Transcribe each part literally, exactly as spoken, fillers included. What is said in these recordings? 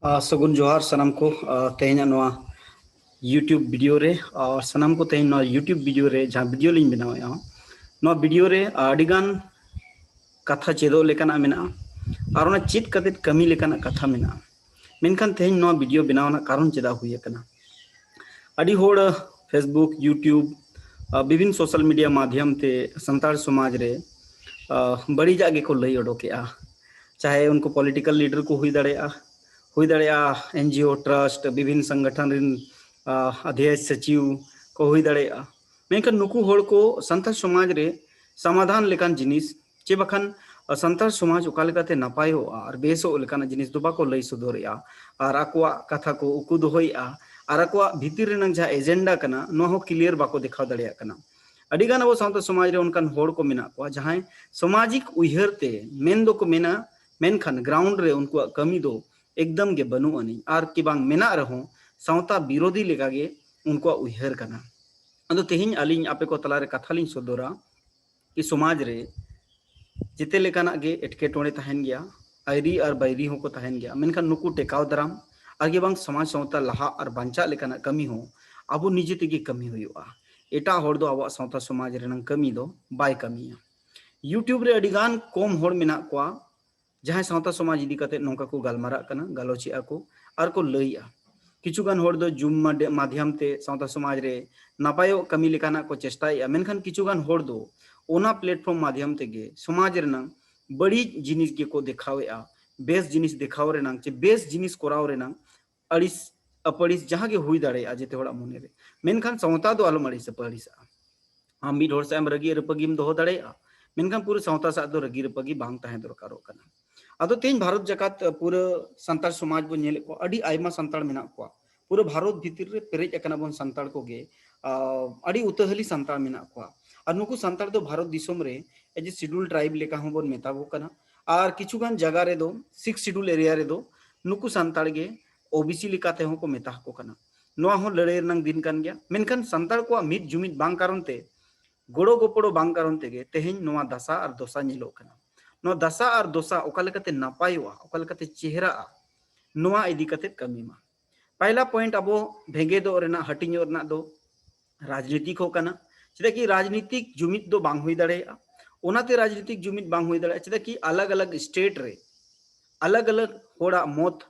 ᱥᱟᱹᱜᱩᱱ ᱡᱚᱦᱟᱨ ᱥᱟᱱᱟᱢ ᱠᱚ᱾ ᱛᱮᱦᱮᱧᱟᱜ ᱱᱚᱣᱟ YouTube video ᱨᱮ, ᱥᱟᱱᱟᱢ ᱠᱚ ᱛᱮᱦᱮᱧ ᱱᱚᱣᱟ YouTube video ᱨᱮ ᱡᱟᱦᱟᱸ video ᱞᱤᱧ ᱵᱮᱱᱟᱣᱮᱫᱼᱟ, ᱱᱚᱣᱟ video ᱨᱮ ᱟᱹᱰᱤ ᱜᱟᱱ ᱠᱟᱛᱷᱟ ᱪᱮᱫᱚᱜ ᱞᱮᱠᱟᱱᱟᱜ ᱢᱮᱱᱟᱜᱼᱟ ᱟᱨ ᱚᱱᱟ ᱪᱮᱫ ᱠᱟᱛᱮ ᱠᱟᱹᱢᱤ ᱞᱮᱠᱟᱱᱟᱜ ᱠᱟᱛᱷᱟ ᱢᱮᱱᱟᱜᱼᱟ᱾ ᱢᱮᱱᱠᱷᱟᱱ ᱛᱮᱦᱮᱧ ᱱᱚᱣᱟ video ᱵᱮᱱᱟᱣ ᱨᱮᱱᱟᱜ ᱠᱟᱨᱚᱱ ᱪᱮᱫᱟᱜ ᱦᱩᱭ ᱟᱠᱟᱱᱟ? ᱟᱹᱰᱤ ᱦᱚᱲ Facebook, YouTube, ᱵᱤᱵᱷᱤᱱ social media ᱢᱟᱫᱷᱭᱚᱢ ᱛᱮ ᱥᱟᱱᱛᱟᱲ ᱥᱚᱢᱟᱡᱽ ᱨᱮ ᱵᱟᱹᱲᱤᱡᱟᱜ ᱜᱮᱠᱚ ᱞᱟᱹᱭ ᱚᱰᱚᱠᱮᱜᱼᱟ᱾ ᱪᱟᱦᱮ ᱩᱱᱠᱩ political leader ᱠᱚ ᱦᱩᱭ ᱫᱟᱲᱮᱭᱟᱜᱼᱟ, ᱦᱩᱭ ᱫᱟᱲᱮᱭᱟᱜᱼᱟ NGO, trust, ᱵᱤᱵᱷᱤᱱ ᱥᱚᱝᱜᱚᱴᱷᱚᱱ ᱨᱮᱱ ᱚᱫᱷᱭᱚᱠᱥ, ᱥᱚᱪᱤᱵᱽ ᱠᱚ ᱦᱩᱭ ᱫᱟᱲᱮᱭᱟᱜᱼᱟ᱾ ᱢᱮᱱᱠᱷᱟᱱ ᱱᱩᱠᱩ ᱦᱚᱲ ᱠᱚ ᱥᱟᱱᱛᱟᱲ ᱥᱚᱢᱟᱡᱽ ᱨᱮ ᱥᱚᱢᱟᱫᱷᱟᱱ ᱞᱮᱠᱟᱱ ᱡᱤᱱᱤᱥ ᱪᱮ ᱵᱟᱠᱷᱟᱱ ᱥᱟᱱᱛᱟᱲ ᱥᱚᱢᱟᱡᱽ ᱚᱠᱟ ᱞᱮᱠᱟᱛᱮ ᱱᱟᱯᱟᱭᱚᱜᱼᱟ ᱟᱨ ᱵᱮᱥᱚᱜ ᱞᱮᱠᱟᱱᱟᱜ ᱡᱤᱱᱤᱥ ᱫᱚ ᱵᱟᱠᱚ ᱞᱟᱹᱭ ᱥᱚᱫᱚᱨᱮᱜᱼᱟ᱾ ᱟᱨ ᱟᱠᱚᱣᱟᱜ ᱠᱟᱛᱷᱟ ᱠᱚ ᱩᱠᱩ ᱫᱚᱦᱚᱭᱮᱜᱼᱟ ᱟᱨ ᱟᱠᱚᱣᱟᱜ ᱵᱷᱤᱛᱤᱨ ᱨᱮᱱᱟᱜ ᱡᱟᱦᱟᱸ agenda ᱠᱟᱱᱟ, ᱱᱚᱣᱟ ᱦᱚᱸ clear ᱵᱟᱠᱚ ᱫᱮᱠᱷᱟᱣ ᱫᱟᱲᱮᱭᱟᱜ ᱠᱟᱱᱟ᱾ ᱟᱹᱰᱤ ᱜᱟᱱ ᱟᱵᱚ ᱥᱟᱶᱛᱟ ᱥᱚᱢᱟᱡᱽ ᱨᱮ ᱚᱱᱠᱟᱱ ᱦᱚᱲ ᱠᱚ ᱢᱮᱱᱟᱜ ᱠᱚᱣᱟ ᱡᱟᱦᱟᱸᱭ ᱥᱟᱢᱟᱡᱤᱠ ᱩᱭᱦᱟᱹᱨ ᱛᱮ ᱢᱮᱱ ᱫᱚᱠᱚ ᱢᱮᱱᱟ, ᱢᱮᱱᱠᱷᱟᱱ ground ᱨᱮ ᱩᱱᱠᱩᱣᱟᱜ ᱠᱟᱹᱢᱤ ᱫᱚ ᱮᱠᱫᱚᱢ ᱜᱮ ᱵᱟᱹᱱᱩᱜ ᱟᱹᱱᱤᱡ, ᱟᱨ ᱠᱤ ᱵᱟᱝ ᱢᱮᱱᱟᱜ ᱨᱮᱦᱚᱸ ᱥᱟᱶᱛᱟ ᱵᱤᱨᱳᱫᱷᱤ ᱞᱮᱠᱟᱜᱮ ᱩᱱᱠᱩᱣᱟᱜ ᱩᱭᱦᱟᱹᱨ ᱠᱟᱱᱟ᱾ ᱟᱫᱚ ᱛᱮᱦᱮᱧ ᱟᱹᱞᱤᱧ ᱟᱯᱮ ᱠᱚ ᱛᱟᱞᱟᱨᱮ ᱠᱟᱛᱷᱟ ᱞᱤᱧ ᱥᱚᱫᱚᱨᱟ ᱠᱤ ᱥᱚᱢᱟᱡᱽ ᱨᱮ ᱡᱮᱛᱮ ᱞᱮᱠᱟᱱᱟᱜ ᱜᱮ ᱮᱴᱠᱮᱴᱚᱬᱮ ᱛᱟᱦᱮᱱ ᱜᱮᱭᱟ, ᱟᱭᱨᱤ ᱟᱨ ᱵᱟᱭᱨᱤ ᱦᱚᱸᱠᱚ ᱛᱟᱦᱮᱱ ᱜᱮᱭᱟ, ᱢᱮᱱᱠᱷᱟᱱ ᱱᱩᱠᱩ ᱴᱮᱠᱟᱣ ᱫᱟᱨᱟᱢ ᱟᱨ ᱜᱮ ᱵᱟᱝ ᱥᱚᱢᱟᱡᱽ ᱥᱟᱶᱛᱟ ᱞᱟᱦᱟ ᱟᱨ ᱵᱟᱧᱪᱟᱜ ᱞᱮᱠᱟᱱᱟᱜ ᱠᱟᱹᱢᱤ ᱦᱚᱸ ᱟᱵᱚ ᱱᱤᱡᱮ ᱛᱮᱜᱮ ᱠᱟᱹᱢᱤ ᱦᱩᱭᱩᱜᱼᱟ᱾ ᱮᱴᱟᱜ ᱦᱚᱲ ᱫᱚ ᱟᱵᱚᱣᱟᱜ ᱥᱟᱶᱛᱟ ᱥᱚᱢᱟᱡᱽ ᱨᱮᱱᱟᱜ ᱠᱟᱹᱢᱤ ᱫᱚ ᱵᱟᱭ ᱠᱟᱹᱢᱤᱭᱟ᱾ YouTube ᱨᱮ ᱟᱹᱰᱤ ᱜᱟᱱ ᱠᱚᱢ ᱦᱚᱲ ᱢᱮᱱᱟᱜ ᱠᱚᱣᱟ ᱡᱟᱦᱟᱸᱭ ᱥᱟᱶᱛᱟ ᱥᱚᱢᱟᱡᱽ ᱤᱫᱤ ᱠᱟᱛᱮ ᱱᱚᱝᱠᱟ ᱠᱚ ᱜᱟᱞᱢᱟᱨᱟᱜ ᱠᱟᱱᱟ, ᱜᱟᱞᱚᱪᱮᱜᱼᱟ ᱠᱚ ᱟᱨ ᱠᱚ ᱞᱟᱹᱭᱮᱜᱼᱟ᱾ ᱠᱤᱪᱷᱩ ᱜᱟᱱ ᱦᱚᱲ ᱫᱚ Zoom ᱢᱟᱫᱽ-, ᱢᱟᱫᱽᱭᱚᱢ ᱛᱮ ᱥᱟᱶᱛᱟ ᱥᱚᱢᱟᱡᱽ ᱨᱮ ᱱᱟᱯᱟᱭᱚᱜ ᱠᱟᱹᱢᱤ ᱞᱮᱠᱟᱱᱟᱜ ᱠᱚ ᱪᱮᱥᱴᱟᱭᱮᱜᱼᱟ, ᱢᱮᱱᱠᱷᱟᱱ ᱠᱤᱪᱷᱩ ᱜᱟᱱ ᱦᱚᱲ ᱫᱚ ᱚᱱᱟ platform ᱢᱟᱫᱽᱭᱚᱢ ᱛᱮᱜᱮ ᱥᱚᱢᱟᱡᱽ ᱨᱮᱱᱟᱝ ᱵᱟᱹᱲᱤᱡ ᱡᱤᱱᱤᱥ ᱜᱮᱠᱚ ᱫᱮᱠᱷᱟᱣᱮᱜᱼᱟ᱾ ᱵᱮᱥ ᱡᱤᱱᱤᱥ ᱫᱮᱠᱷᱟᱣ ᱨᱮᱱᱟᱝ ᱪᱮ ᱵᱮᱥ ᱡᱤᱱᱤᱥ ᱠᱚᱨᱟᱣ ᱨᱮᱱᱟᱝ ᱟᱹᱲᱤᱥ ᱟᱹᱯᱟᱹᱲᱤᱥ ᱡᱟᱦᱟᱸ ᱜᱮ ᱦᱩᱭ ᱫᱟᱲᱮᱭᱟᱜᱼᱟ ᱡᱮᱛᱮ ᱦᱚᱲᱟᱜ ᱢᱚᱱᱮᱨᱮ, ᱢᱮᱱᱠᱷᱟᱱ ᱥᱟᱶᱛᱟ ᱫᱚ ᱟᱞᱚᱢ ᱟᱹᱲᱤᱥ ᱟᱹᱯᱟᱹᱲᱤᱥᱟᱜᱼᱟ᱾ ᱟᱢ ᱢᱤᱫ ᱦᱚᱲ ᱥᱟᱶ ᱮᱢ ᱨᱟᱹᱜᱤ ᱨᱟᱹᱯᱟᱹᱜᱤᱢ ᱫᱚᱦᱚ ᱫᱟᱲᱮᱭᱟᱜᱼᱟ, ᱢᱮᱱᱠᱷᱟᱱ ᱯᱩᱨᱟᱹ ᱥᱟᱶᱛᱟ ᱥᱟᱶ ᱫᱚ ᱨᱟᱹᱜᱤ ᱨᱟᱹᱯᱟᱹᱜᱤ ᱵᱟᱝ ᱛᱟᱦᱮᱸ ᱫᱚᱨᱠᱟᱨᱚᱜ ᱠᱟᱱᱟ᱾ ᱟᱫᱚ ᱛᱮᱦᱮᱧ ᱵᱷᱟᱨᱚᱛ ᱡᱟᱠᱟᱛ, ᱯᱩᱨᱟᱹ ᱥᱟᱱᱛᱟᱲ ᱥᱚᱢᱟᱡᱽ ᱵᱚᱱ ᱧᱮᱞᱮᱫ ᱠᱚᱣᱟ, ᱟᱹᱰᱤ ᱟᱭᱢᱟ ᱥᱟᱱᱛᱟᱲ ᱢᱮᱱᱟᱜ ᱠᱚᱣᱟ᱾ ᱯᱩᱨᱟᱹ ᱵᱷᱟᱨᱚᱛ ᱵᱷᱤᱛᱤᱨ ᱨᱮ ᱯᱮᱨᱮᱡ ᱟᱠᱟᱱᱟ ᱵᱚᱱ ᱥᱟᱱᱛᱟᱲ ᱠᱚᱜᱮ᱾ ᱟᱹᱰᱤ ᱩᱛᱟᱹᱦᱟᱹᱞᱤ ᱥᱟᱱᱛᱟᱲ ᱢᱮᱱᱟᱜ ᱠᱚᱣᱟ᱾ ᱟᱨ ᱱᱩᱠᱩ ᱥᱟᱱᱛᱟᱲ ᱫᱚ ᱵᱷᱟᱨᱚᱛ ᱫᱤᱥᱚᱢ ᱨᱮ as a scheduled tribe ᱞᱮᱠᱟ ᱦᱚᱸᱵᱚᱱ ᱢᱮᱛᱟ ᱠᱚ ᱠᱟᱱᱟ᱾ ᱟᱨ ᱠᱤᱪᱷᱩ ᱜᱟᱱ ᱡᱟᱭᱜᱟ ᱨᱮᱫᱚ, Sixth Schedule area ᱨᱮᱫᱚ ᱱᱩᱠᱩ ᱥᱟᱱᱛᱟᱲ ᱜᱮ OBC ᱞᱮᱠᱟ ᱛᱮᱦᱚᱸ ᱠᱚ ᱢᱮᱛᱟ ᱠᱚ ᱠᱟᱱᱟ᱾ ᱱᱚᱣᱟ ᱦᱚᱸ ᱞᱟᱹᱲᱦᱟᱹᱭ ᱨᱮᱱᱟᱜ ᱫᱤᱱ ᱠᱟᱱ ᱜᱮᱭᱟ᱾ ᱢᱮᱱᱠᱷᱟᱱ ᱥᱟᱱᱛᱟᱲ ᱠᱚᱣᱟᱜ ᱢᱤᱫ ᱡᱩᱢᱤᱫ ᱵᱟᱝ ᱠᱟᱨᱚᱱ ᱛᱮ, ᱜᱚᱲᱚ ᱜᱚᱯᱚᱲᱚ ᱵᱟᱝ ᱠᱟᱨᱚᱱ ᱛᱮᱜᱮ ᱛᱮᱦᱮᱧ ᱱᱚᱣᱟ ᱫᱟᱥᱟ ᱟᱨ ᱫᱚᱥᱟ ᱧᱮᱞᱚᱜ ᱠᱟᱱᱟ᱾ ᱱᱚᱣᱟ ᱫᱟᱥᱟ ᱟᱨ ᱫᱚᱥᱟ ᱚᱠᱟ ᱞᱮᱠᱟᱛᱮ ᱱᱟᱯᱟᱭᱚᱜᱼᱟ, ᱚᱠᱟ ᱞᱮᱠᱟᱛᱮ ᱪᱮᱦᱨᱟᱜᱼᱟ, ᱱᱚᱣᱟ ᱤᱫᱤ ᱠᱟᱛᱮ ᱠᱟᱹᱢᱤ ᱢᱟ᱾ ᱯᱟᱭᱞᱟ ᱯᱚᱭᱮᱱᱴ ᱟᱵᱚ ᱵᱷᱮᱸᱜᱮᱫᱚᱜ ᱨᱮᱱᱟᱜ, ᱦᱟᱹᱴᱤᱧᱚᱜ ᱨᱮᱱᱟᱜ ᱫᱚ ᱨᱟᱡᱽᱱᱤᱛᱤᱠ ᱦᱚᱸ ᱠᱟᱱᱟ᱾ ᱪᱮᱫᱟᱜ ᱠᱤ ᱨᱟᱡᱽᱱᱤᱛᱤᱠ ᱡᱩᱢᱤᱫ ᱫᱚ ᱵᱟᱝ ᱦᱩᱭ ᱫᱟᱲᱮᱭᱟᱜᱼᱟ᱾ ᱚᱱᱟᱛᱮ ᱨᱟᱡᱽᱱᱤᱛᱤᱠ ᱡᱩᱢᱤᱫ ᱵᱟᱝ ᱦᱩᱭ ᱫᱟᱲᱮᱭᱟᱜᱼᱟ᱾ ᱪᱮᱫᱟᱜ ᱠᱤ ᱟᱞᱟᱜᱽ ᱟᱞᱟᱜᱽ ᱥᱴᱮᱴ ᱨᱮ ᱟᱞᱟᱜᱽ ᱟᱞᱟᱜᱽ ᱦᱚᱲᱟᱜ ᱢᱚᱛ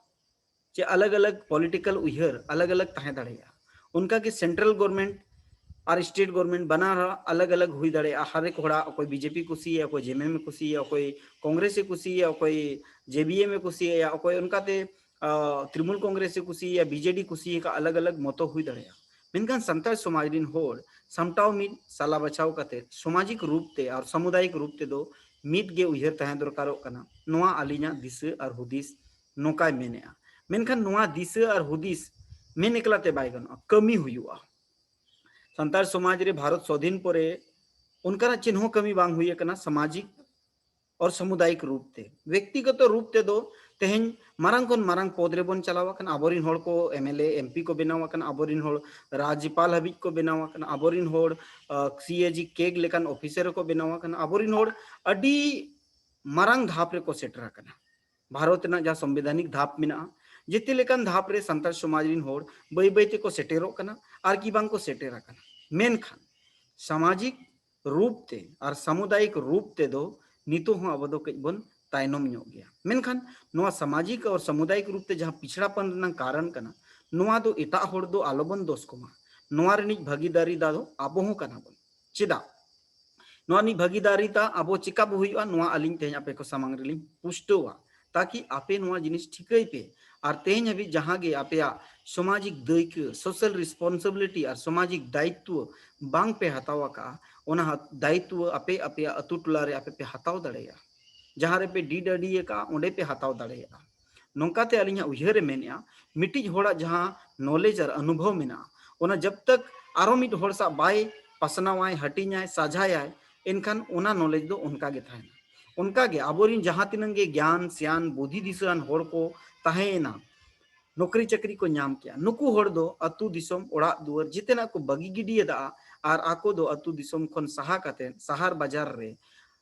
ᱪᱮ ᱟᱞᱟᱜᱽ ᱟᱞᱟᱜᱽ ᱯᱚᱞᱤᱴᱤᱠᱟᱞ ᱩᱭᱦᱟᱹᱨ ᱟᱞᱟᱜᱽ ᱟᱞᱟᱜᱽ ᱛᱟᱦᱮᱸ ᱫᱟᱲᱮᱭᱟᱜᱼᱟ᱾ ᱚᱱᱠᱟ ᱜᱮ ᱥᱮᱱᱴᱨᱟᱞ ᱜᱚᱵᱷᱚᱨᱱᱢᱮᱱᱴ ᱟᱨ ᱥᱴᱮᱴ ᱜᱚᱵᱷᱚᱨᱱᱢᱮᱱᱴ ᱵᱟᱱᱟᱨ ᱟᱞᱟᱜᱽ ᱟᱞᱟᱜᱽ ᱦᱩᱭ ᱫᱟᱲᱮᱭᱟᱜᱼᱟ᱾ ᱦᱟᱨ ᱮᱠ ᱦᱚᱲᱟᱜ, ᱚᱠᱚᱭ ᱵᱤᱡᱮᱯᱤ ᱠᱩᱥᱤᱭᱟᱭᱟ, ᱚᱠᱚᱭ ᱡᱮᱢᱮᱢ ᱮ ᱠᱩᱥᱤᱭᱟᱭᱟ, ᱚᱠᱚᱭ ᱠᱚᱝᱜᱨᱮᱥ ᱮ ᱠᱩᱥᱤᱭᱟᱭᱟ, ᱚᱠᱚᱭ ᱡᱮᱵᱤᱮᱢ ᱮ ᱠᱩᱥᱤᱭᱟᱭᱟ, ᱚᱠᱚᱭ ᱚᱱᱠᱟᱛᱮ ᱟᱸ, ᱛᱨᱤᱱᱢᱩᱞ ᱠᱚᱝᱜᱨᱮᱥ ᱮ ᱠᱩᱥᱤᱭᱟᱭᱟ, ᱵᱤᱡᱮᱰᱤ ᱠᱩᱥᱤᱭᱟᱠᱟ, ᱟᱞᱟᱜᱽ ᱟᱞᱟᱜᱽ ᱢᱚᱛᱚ ᱦᱩᱭ ᱫᱟᱲᱮᱭᱟᱜᱼᱟ᱾ ᱢᱮᱱᱠᱷᱟᱱ ᱥᱟᱱᱛᱟᱲ ᱥᱚᱢᱟᱡᱽ ᱨᱤᱱ ᱦᱚᱲ ᱥᱟᱢᱴᱟᱣ ᱢᱤᱫ ᱥᱟᱞᱟ ᱵᱟᱪᱷᱟᱣ ᱠᱟᱛᱮ ᱥᱟᱢᱟᱡᱤᱠ ᱨᱩᱯ ᱛᱮ ᱟᱨ ᱥᱟᱢᱩᱫᱟᱭᱤᱠ ᱨᱩᱯ ᱛᱮᱫᱚ ᱢᱤᱫ ᱜᱮ ᱩᱭᱦᱟᱹᱨ ᱛᱟᱦᱮᱸ ᱫᱚᱨᱠᱟᱨᱚᱜ ᱠᱟᱱᱟ᱾ ᱱᱚᱣᱟ ᱟᱹᱞᱤᱧᱟᱜ ᱫᱤᱥᱟᱹ ᱟᱨ ᱦᱩᱫᱤᱥ ᱱᱚᱝᱠᱟᱭ ᱢᱮᱱᱮᱜᱼᱟ᱾ ᱢᱮᱱᱠᱷᱟᱱ ᱱᱚᱣᱟ ᱫᱤᱥᱟᱹ ᱟᱨ ᱦᱩᱫᱤᱥ ᱢᱮᱱ ᱮᱠᱞᱟ ᱛᱮ ᱵᱟᱭ ᱜᱟᱱᱚᱜᱼᱟ, ᱠᱟᱹᱢᱤ ᱦᱩᱭᱩᱜᱼᱟ᱾ ᱥᱟᱱᱛᱟᱲ ᱥᱚᱢᱟᱡᱽ ᱨᱮ ᱵᱷᱟᱨᱚᱛ ᱥᱣᱟᱫᱷᱤᱱ ᱯᱚᱨᱮ ᱚᱱᱠᱟᱱᱟᱜ ᱪᱮᱫ ᱦᱚᱸ ᱠᱟᱹᱢᱤ ᱵᱟᱝ ᱦᱩᱭ ᱟᱠᱟᱱᱟ ᱥᱟᱢᱟᱡᱤᱠ ᱟᱨ ᱥᱟᱢᱩᱫᱟᱭᱤᱠ ᱨᱩᱯ ᱛᱮ᱾ ᱵᱮᱠᱛᱤᱜᱚᱛᱚ ᱨᱩᱯ ᱛᱮᱫᱚ ᱛᱮᱦᱮᱧ ᱢᱟᱨᱟᱝ ᱠᱷᱚᱱ ᱢᱟᱨᱟᱝ ᱯᱚᱫᱽ ᱨᱮᱵᱚᱱ ᱪᱟᱞᱟᱣ ᱟᱠᱟᱱᱟ, ᱟᱵᱚᱨᱤᱱ ᱦᱚᱲ ᱠᱚ M L A, M P ᱠᱚ ᱵᱮᱱᱟᱣ ᱟᱠᱟᱱᱟ, ᱟᱵᱚᱨᱤᱱ ᱦᱚᱲ ᱨᱟᱡᱽᱭᱚᱯᱟᱞ ᱦᱟᱹᱵᱤᱡ ᱠᱚ ᱵᱮᱱᱟᱣ ᱟᱠᱟᱱᱟ, ᱟᱵᱚᱨᱤᱱ ᱦᱚᱲ ᱥᱤ ᱮ ᱡᱤ ᱠᱮᱜ ᱞᱮᱠᱟᱱ ᱚᱯᱷᱤᱥᱟᱨ ᱠᱚ ᱵᱮᱱᱟᱣ ᱟᱠᱟᱱᱟ, ᱟᱵᱚᱨᱤᱱ ᱦᱚᱲ ᱟᱹᱰᱤ ᱢᱟᱨᱟᱝ ᱫᱷᱟᱯ ᱨᱮᱠᱚ ᱥᱮᱴᱮᱨ ᱟᱠᱟᱱᱟ᱾ ᱵᱷᱟᱨᱚᱛ ᱨᱮᱱᱟᱜ ᱡᱟᱦᱟᱸ ᱥᱚᱝᱵᱤᱫᱷᱟᱱᱤᱠ ᱫᱷᱟᱯ ᱢᱮᱱᱟᱜᱼᱟ, ᱡᱮᱛᱮ ᱞᱮᱠᱟᱱ ᱫᱷᱟᱯ ᱨᱮ ᱥᱟᱱᱛᱟᱲ ᱥᱚᱢᱟᱡᱽ ᱨᱤᱱ ᱦᱚᱲ ᱵᱟᱹᱭ ᱵᱟᱹᱭ ᱛᱮᱠᱚ ᱥᱮᱴᱮᱨᱚᱜ ᱠᱟᱱᱟ ᱟᱨ ᱠᱤ ᱵᱟᱝ ᱠᱚ ᱥᱮᱴᱮᱨ ᱟᱠᱟᱱᱟ᱾ ᱢᱮᱱᱠᱷᱟᱱ ᱥᱟᱢᱟᱡᱤᱠ ᱨᱩᱯ ᱛᱮ ᱟᱨ ᱥᱟᱢᱩᱫᱟᱭᱤᱠ ᱨᱩᱯ ᱛᱮᱫᱚ ᱱᱤᱛᱚᱜ ᱦᱚᱸ ᱟᱵᱚ ᱫᱚ ᱠᱟᱹᱡ ᱵᱚᱱ ᱛᱟᱭᱱᱚᱢ ᱧᱚᱜ ᱜᱮᱭᱟ᱾ ᱢᱮᱱᱠᱷᱟᱱ ᱱᱚᱣᱟ ᱥᱟᱢᱟᱡᱤᱠ ᱟᱨ ᱥᱟᱢᱩᱫᱟᱭᱤᱠ ᱨᱩᱯ ᱛᱮ ᱡᱟᱦᱟᱸ ᱯᱤᱪᱷᱲᱟᱯᱚᱱ ᱨᱮᱱᱟᱜ ᱠᱟᱨᱚᱱ ᱠᱟᱱᱟ, ᱱᱚᱣᱟ ᱫᱚ ᱮᱴᱟᱜ ᱦᱚᱲ ᱫᱚ ᱟᱞᱚᱵᱚᱱ ᱫᱳᱥ ᱠᱚᱢᱟ᱾ ᱱᱚᱣᱟ ᱨᱤᱱᱤᱡ ᱵᱷᱟᱹᱜᱤᱫᱟᱨᱤ ᱫᱟ ᱫᱚ ᱟᱵᱚ ᱦᱚᱸ ᱠᱟᱱᱟ ᱵᱚᱱ᱾ ᱪᱮᱫᱟᱜ? ᱱᱚᱣᱟ ᱨᱤᱱᱤᱡ ᱵᱷᱟᱹᱜᱤᱫᱟᱨᱤ ᱫᱟ ᱟᱵᱚ ᱪᱮᱠᱟ ᱵᱚ ᱦᱩᱭᱩᱜᱼᱟ, ᱱᱚᱣᱟ ᱟᱹᱞᱤᱧ ᱛᱮᱦᱮᱧ ᱟᱯᱮ ᱠᱚ ᱥᱟᱢᱟᱝ ᱨᱮᱞᱤᱧ ᱯᱩᱥᱴᱟᱹᱣᱟ, ᱛᱟᱠᱤ ᱟᱯᱮ ᱱᱚᱣᱟ ᱡᱤᱱᱤᱥ ᱴᱷᱤᱠᱟᱹᱭ ᱯᱮ᱾ ᱟᱨ ᱛᱮᱦᱮᱧ ᱦᱟᱹᱵᱤᱡ ᱡᱟᱦᱟᱸ ᱜᱮ ᱟᱯᱮᱭᱟᱜ ᱥᱟᱢᱟᱡᱤᱠ ᱫᱟᱹᱭᱠᱟᱹ, social responsibility ᱟᱨ ᱥᱟᱢᱟᱡᱤᱠ ᱫᱟᱭᱤᱛᱛᱚ ᱵᱟᱝ ᱯᱮ ᱦᱟᱛᱟᱣ ᱟᱠᱟᱫᱼᱟ, ᱚᱱᱟ ᱦᱟ-, ᱫᱟᱭᱤᱛᱛᱚ ᱟᱯᱮ ᱟᱯᱮᱭᱟᱜ ᱟᱹᱛᱩ ᱴᱚᱞᱟ ᱨᱮ ᱟᱯᱮ ᱯᱮ ᱦᱟᱛᱟᱣ ᱫᱟᱲᱮᱭᱟᱜᱼᱟ᱾ ᱡᱟᱦᱟᱸ ᱨᱮᱯᱮ ᱰᱤᱰ ᱟᱹᱰᱤ ᱟᱠᱟᱫᱼᱟ, ᱚᱸᱰᱮ ᱯᱮ ᱦᱟᱛᱟᱣ ᱫᱟᱲᱮᱭᱟᱜᱼᱟ᱾ ᱱᱚᱝᱠᱟᱛᱮ ᱟᱹᱞᱤᱧᱟᱜ ᱩᱭᱦᱟᱹᱨ ᱮ ᱢᱮᱱᱮᱫᱼᱟ, ᱢᱤᱫᱴᱤᱡ ᱦᱚᱲᱟᱜ ᱡᱟᱦᱟᱸ knowledge ᱟᱨ ᱚᱱᱩᱵᱷᱚᱵ ᱢᱮᱱᱟᱜᱼᱟ, ᱚᱱᱟ ᱡᱟᱵ ᱛᱟᱠ ᱟᱨᱚ ᱢᱤᱫ ᱦᱚᱲ ᱥᱟᱶ ᱵᱟᱭ ᱯᱟᱥᱱᱟᱣᱟᱭ, ᱦᱟᱹᱴᱤᱧᱟᱭ, ᱥᱟᱡᱷᱟᱭᱟᱭ, ᱮᱱᱠᱷᱟᱱ ᱚᱱᱟ knowledge ᱫᱚ ᱚᱱᱠᱟ ᱜᱮ ᱛᱟᱦᱮᱱᱟ᱾ ᱚᱱᱠᱟ ᱜᱮ ᱟᱵᱚᱨᱤᱱ ᱡᱟᱦᱟᱸ ᱛᱤᱱᱟᱹᱜ ᱜᱮ ᱜᱮᱭᱟᱱ, ᱥᱮᱭᱟᱱ, ᱵᱩᱫᱷᱤ ᱫᱤᱥᱟᱹᱣᱟᱱ ᱦᱚᱲ ᱠᱚ ᱛᱟᱦᱮᱸᱭᱮᱱᱟ, ᱱᱚᱠᱨᱤ ᱪᱟᱹᱠᱨᱤ ᱠᱚ ᱧᱟᱢ ᱠᱮᱜᱼᱟ, ᱱᱩᱠᱩ ᱦᱚᱲ ᱫᱚ ᱟᱹᱛᱩ ᱫᱤᱥᱚᱢ, ᱚᱲᱟᱜ ᱫᱩᱣᱟᱹᱨ, ᱡᱮᱛᱮᱱᱟᱜ ᱠᱚ ᱵᱟᱹᱜᱤ ᱜᱤᱰᱤᱭᱟᱫᱟ ᱟᱨ ᱟᱠᱚ ᱫᱚ ᱟᱹᱛᱩ ᱫᱤᱥᱚᱢ ᱠᱷᱚᱱ ᱥᱟᱦᱟ ᱠᱟᱛᱮ ᱥᱟᱦᱟᱨ ᱵᱟᱡᱟᱨ ᱨᱮ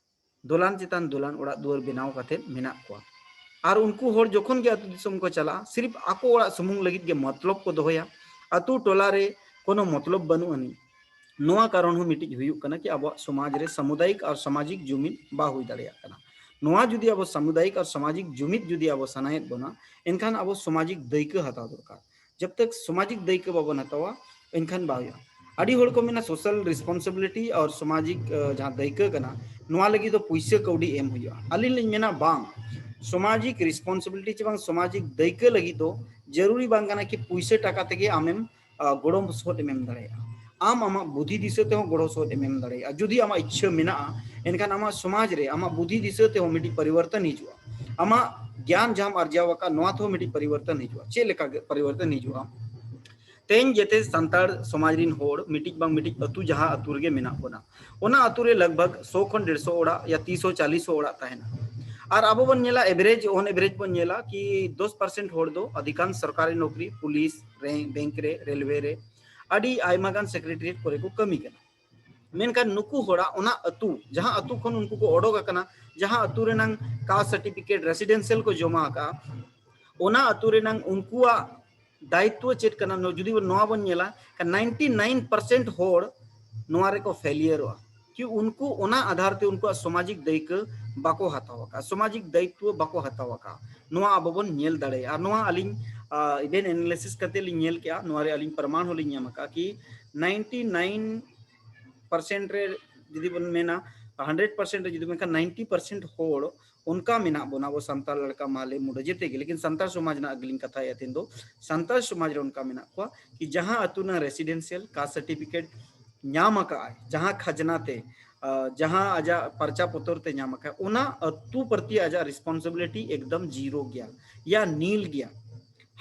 ᱫᱚᱞᱟᱱ ᱪᱮᱛᱟᱱ ᱫᱚᱞᱟᱱ ᱚᱲᱟᱜ ᱫᱩᱣᱟᱹᱨ ᱵᱮᱱᱟᱣ ᱠᱟᱛᱮ ᱢᱮᱱᱟᱜ ᱠᱚᱣᱟ᱾ ᱟᱨ ᱩᱱᱠᱩ ᱦᱚᱲ ᱡᱚᱠᱷᱚᱱ ᱜᱮ ᱟᱹᱛᱩ ᱫᱤᱥᱚᱢ ᱠᱚ ᱪᱟᱞᱟᱜᱼᱟ, ᱥᱤᱨᱤᱯ ᱟᱠᱚ ᱚᱲᱟᱜ ᱥᱩᱢᱩᱝ ᱞᱟᱹᱜᱤᱫ ᱜᱮ ᱢᱚᱛᱞᱚᱵ ᱠᱚ ᱫᱚᱦᱚᱭᱟ, ᱟᱹᱛᱩ ᱴᱚᱞᱟ ᱨᱮ ᱠᱳᱱᱳ ᱢᱚᱛᱞᱚᱵ ᱵᱟᱹᱱᱩᱜ ᱟᱹᱱᱤᱡ᱾ ᱱᱚᱣᱟ ᱠᱟᱨᱚᱱ ᱦᱚᱸ ᱢᱤᱫᱴᱤᱡ ᱦᱩᱭᱩᱜ ᱠᱟᱱᱟ ᱠᱤ ᱟᱵᱚᱣᱟᱜ ᱥᱚᱢᱟᱡᱽ ᱨᱮ ᱥᱟᱢᱩᱫᱟᱭᱤᱠ ᱟᱨ ᱥᱟᱢᱟᱡᱤᱠ ᱡᱩᱢᱤᱫ ᱵᱟ ᱦᱩᱭ ᱫᱟᱲᱮᱭᱟᱜ ᱠᱟᱱᱟ᱾ ᱱᱚᱣᱟ ᱡᱩᱫᱤ ᱟᱵᱚ ᱥᱟᱢᱩᱫᱟᱭᱤᱠ ᱟᱨ ᱥᱟᱢᱟᱡᱤᱠ ᱡᱩᱢᱤᱫ ᱡᱩᱫᱤ ᱟᱵᱚ ᱥᱟᱱᱟᱭᱮᱫ ᱵᱚᱱᱟ, ᱮᱱᱠᱷᱟᱱ ᱟᱵᱚ ᱥᱚᱢᱟᱡᱤᱠ ᱫᱟᱹᱭᱠᱟᱹ ᱦᱟᱛᱟᱣ ᱫᱚᱨᱠᱟᱨ᱾ ᱡᱟᱵ ᱛᱟᱠ ᱥᱟᱢᱟᱡᱤᱠ ᱫᱟᱹᱭᱠᱟᱹ ᱵᱟᱵᱚᱱ ᱦᱟᱛᱟᱣᱟ, ᱮᱱᱠᱷᱟᱱ ᱵᱟᱝ ᱦᱩᱭᱩᱜᱼᱟ᱾ ᱟᱹᱰᱤ ᱦᱚᱲ ᱠᱚ ᱢᱮᱱᱟ social responsibility ᱟᱨ ᱥᱟᱢᱟᱡᱤᱠ, ᱟᱸ, ᱡᱟᱦᱟᱸ ᱫᱟᱹᱭᱠᱟᱹ ᱠᱟᱱᱟ, ᱱᱚᱣᱟ ᱞᱟᱹᱜᱤᱫ ᱫᱚ ᱯᱩᱭᱥᱟᱹ ᱠᱟᱹᱣᱰᱤ ᱮᱢ ᱦᱩᱭᱩᱜᱼᱟ᱾ ᱟᱹᱞᱤᱧ ᱞᱤᱧ ᱢᱮᱱᱟ ᱵᱟᱝ, ᱥᱟᱢᱟᱡᱤᱠ responsibility ᱪᱮ ᱵᱟᱝ ᱥᱟᱢᱟᱡᱤᱠ ᱫᱟᱹᱭᱠᱟᱹ ᱞᱟᱹᱜᱤᱫ ᱫᱚ ᱡᱟᱹᱨᱩᱨᱤ ᱵᱟᱝ ᱠᱟᱱᱟ ᱠᱤ ᱯᱩᱭᱥᱟᱹ ᱴᱟᱠᱟ ᱛᱮᱜᱮ ᱟᱢᱮᱢ, ᱟᱸ, ᱜᱚᱲᱚ ᱥᱚᱦᱚᱫ ᱮᱢ ᱮᱢ ᱫᱟᱲᱮᱭᱟᱜᱼᱟ᱾ ᱟᱢ ᱟᱢᱟᱜ ᱵᱩᱫᱷᱤ ᱫᱤᱥᱟᱹ ᱛᱮᱦᱚᱸ ᱜᱚᱲᱚ ᱥᱚᱦᱚᱫ ᱮᱢ ᱮᱢ ᱫᱟᱲᱮᱭᱟᱜᱼᱟ, ᱡᱩᱫᱤ ᱟᱢᱟᱜ ᱤᱪᱪᱷᱟᱹ ᱢᱮᱱᱟᱜᱼᱟ᱾ ᱮᱱᱠᱷᱟᱱ ᱟᱢᱟᱜ ᱥᱚᱢᱟᱡᱽ ᱨᱮ ᱟᱢᱟᱜ ᱵᱩᱫᱷᱤ ᱫᱤᱥᱟᱹ ᱛᱮᱦᱚᱸ ᱢᱤᱫᱴᱤᱡ ᱯᱚᱨᱤᱵᱚᱨᱛᱚᱱ ᱦᱤᱡᱩᱜᱼᱟ᱾ ᱟᱢᱟᱜ ᱜᱮᱭᱟᱱ ᱡᱟᱦᱟᱸᱢ ᱟᱨᱡᱟᱣ ᱟᱠᱟᱫ, ᱱᱚᱣᱟ ᱛᱮᱦᱚᱸ ᱢᱤᱫᱴᱤᱡ ᱯᱚᱨᱤᱵᱚᱨᱛᱚᱱ ᱦᱤᱡᱩᱜᱼᱟ᱾ ᱪᱮᱫ ᱞᱮᱠᱟ ᱜᱮ ᱯᱚᱨᱤᱵᱚᱨᱛᱚᱱ ᱦᱤᱡᱩᱜᱼᱟ? ᱛᱮᱦᱮᱧ ᱡᱮᱛᱮ ᱥᱟᱱᱛᱟᱲ ᱥᱚᱢᱟᱡᱽ ᱨᱤᱱ ᱦᱚᱲ ᱢᱤᱫᱴᱤᱡ ᱵᱟᱝ ᱢᱤᱫᱴᱤᱡ ᱟᱹᱛᱩ, ᱡᱟᱦᱟᱸ ᱟᱹᱛᱩ ᱨᱮᱜᱮ ᱢᱮᱱᱟᱜ ᱵᱚᱱᱟ, ᱚᱱᱟ ᱟᱹᱛᱩ ᱨᱮ ᱞᱟᱜᱽ ᱵᱷᱟᱜᱽ ᱥᱚ ᱠᱷᱚᱱ ᱰᱮᱲᱥᱚ ᱚᱲᱟᱜ ᱭᱟ ᱛᱤᱥ ᱦᱚᱸ ᱪᱟᱞᱤᱥ ᱦᱚᱸ ᱚᱲᱟᱜ ᱛᱟᱦᱮᱱᱟ᱾ ᱟᱨ ᱟᱵᱚ ᱵᱚᱱ ᱧᱮᱞᱟ, average, on average ᱵᱚᱱ ᱧᱮᱞᱟ ᱠᱤ ᱫᱚᱥ percent ᱦᱚᱲ ᱫᱚ ᱚᱫᱷᱤᱠᱟᱝᱥ ᱥᱚᱨᱠᱟᱨᱤ ᱱᱚᱠᱨᱤ, ᱯᱩᱞᱤᱥ ᱨᱮ, ᱵᱮᱝᱠ ᱨᱮ, ᱨᱮᱞᱣᱮ ᱨᱮ, ᱟᱹᱰᱤ ᱟᱭᱢᱟ ᱜᱟᱱ ᱥᱮᱠᱨᱮᱴᱟᱨᱤᱭᱮᱴ ᱠᱚᱨᱮ ᱠᱚ ᱠᱟᱹᱢᱤ ᱠᱟᱱᱟ᱾ ᱢᱮᱱᱠᱷᱟᱱ ᱱᱩᱠᱩ ᱦᱚᱲᱟᱜ ᱚᱱᱟ ᱟᱹᱛᱩ, ᱡᱟᱦᱟᱸ ᱟᱹᱛᱩ ᱠᱷᱚᱱ ᱩᱱᱠᱩ ᱠᱚ ᱚᱰᱚᱠ ᱟᱠᱟᱱᱟ, ᱡᱟᱦᱟᱸ ᱟᱹᱛᱩ ᱨᱮᱱᱟᱝ ᱠᱟᱥᱴ ᱥᱟᱨᱴᱤᱯᱷᱤᱠᱮᱴ, ᱨᱮᱥᱤᱰᱮᱱᱥᱤᱭᱟᱞ ᱠᱚ ᱡᱚᱢᱟ ᱟᱠᱟᱫᱼᱟ, ᱚᱱᱟ ᱟᱹᱛᱩ ᱨᱮᱱᱟᱝ ᱩᱱᱠᱩᱣᱟᱜ ᱫᱟᱭᱤᱛᱛᱚ ᱪᱮᱫ ᱠᱟᱱᱟ? ᱱᱚ-, ᱡᱩᱫᱤ ᱵᱚᱱ, ᱱᱚᱣᱟ ᱵᱚᱱ ᱧᱮᱞᱟ, ᱠᱷᱟᱱ ninety nine percent ᱦᱚᱲ ᱱᱚᱣᱟ ᱨᱮᱠᱚ ᱯᱷᱮᱞᱤᱭᱟᱨᱚᱜᱼᱟ᱾ ᱠᱤ ᱩᱱᱠᱩ ᱚᱱᱟ ᱟᱫᱷᱟᱨ ᱛᱮ ᱩᱱᱠᱩᱣᱟᱜ ᱥᱟᱢᱟᱡᱤᱠ ᱫᱟᱹᱭᱠᱟᱹ ᱵᱟᱠᱚ ᱦᱟᱛᱟᱣ ᱟᱠᱟᱫᱼᱟ, ᱥᱟᱢᱟᱡᱤᱠ ᱫᱟᱭᱤᱛᱛᱚ ᱵᱟᱠᱚ ᱦᱟᱛᱟᱣ ᱟᱠᱟᱫᱼᱟ᱾ ᱱᱚᱣᱟ ᱟᱵᱚ ᱵᱚᱱ ᱧᱮᱞ ᱫᱟᱲᱮᱭᱟᱜᱼᱟ᱾ ᱟᱨ ᱱᱚᱣᱟ ᱟᱹᱞᱤᱧ, ᱟ, even analysis ᱠᱟᱛᱮ ᱞᱤᱧ ᱧᱮᱞ ᱠᱮᱜᱼᱟ, ᱱᱚᱣᱟ ᱨᱮ ᱟᱹᱞᱤᱧ ᱯᱨᱚᱢᱟᱬ ᱦᱚᱸᱞᱤᱧ ᱧᱟᱢ ᱟᱠᱟᱫᱼᱟ ᱠᱤ ninety nine percent ᱨᱮ ᱡᱩᱫᱤ ᱵᱚᱱ ᱢᱮᱱᱟ, hundred percent ᱨᱮ ᱡᱩᱫᱤ ᱢᱮᱱᱠᱷᱟᱱ ninety percent ᱦᱚᱲ ᱚᱱᱠᱟ ᱢᱮᱱᱟᱜ ᱵᱚᱱᱟ, ᱟᱵᱚ ᱥᱟᱱᱛᱟᱲ ᱞᱮᱠᱟ ᱢᱟᱦᱞᱮ ᱢᱩᱰᱟᱹ ᱡᱮᱛᱮ ᱜᱮ, ᱞᱮᱠᱤᱱ ᱥᱟᱱᱛᱟᱲ ᱥᱚᱢᱟᱡᱽ ᱨᱮᱱᱟᱜ ᱜᱮᱞᱤᱧ ᱠᱟᱛᱷᱟᱭᱮᱫᱼᱟ ᱛᱮᱦᱮᱧ ᱫᱚ᱾ ᱥᱟᱱᱛᱟᱲ ᱥᱚᱢᱟᱡᱽ ᱨᱮ ᱚᱱᱠᱟ ᱢᱮᱱᱟᱜ ᱠᱚᱣᱟ ᱠᱤ ᱡᱟᱦᱟᱸ ᱟᱹᱛᱩ ᱨᱮᱱᱟᱜ ᱨᱮᱥᱤᱰᱮᱱᱥᱤᱭᱟᱞ ᱠᱟᱥᱴ ᱥᱟᱨᱴᱤᱯᱷᱤᱠᱮᱴ ᱧᱟᱢ ᱟᱠᱟᱫ ᱟᱭ, ᱡᱟᱦᱟᱸ ᱠᱷᱟᱡᱽᱱᱟ ᱛᱮ, ᱟ, ᱡᱟᱦᱟᱸ ᱟᱡᱟᱜ ᱯᱟᱨᱪᱟ ᱯᱚᱛᱚᱨ ᱛᱮ ᱧᱟᱢ ᱟᱠᱟᱫ, ᱚᱱᱟ ᱟᱹᱛᱩ ᱯᱨᱚᱛᱤ ᱟᱡᱟᱜ ᱨᱮᱥᱯᱚᱱᱥᱤᱵᱤᱞᱤᱴᱤ ᱮᱠᱫᱚᱢ ᱡᱤᱨᱳ ᱜᱮᱭᱟ ᱭᱟ ᱱᱤᱞ ᱜᱮᱭᱟ᱾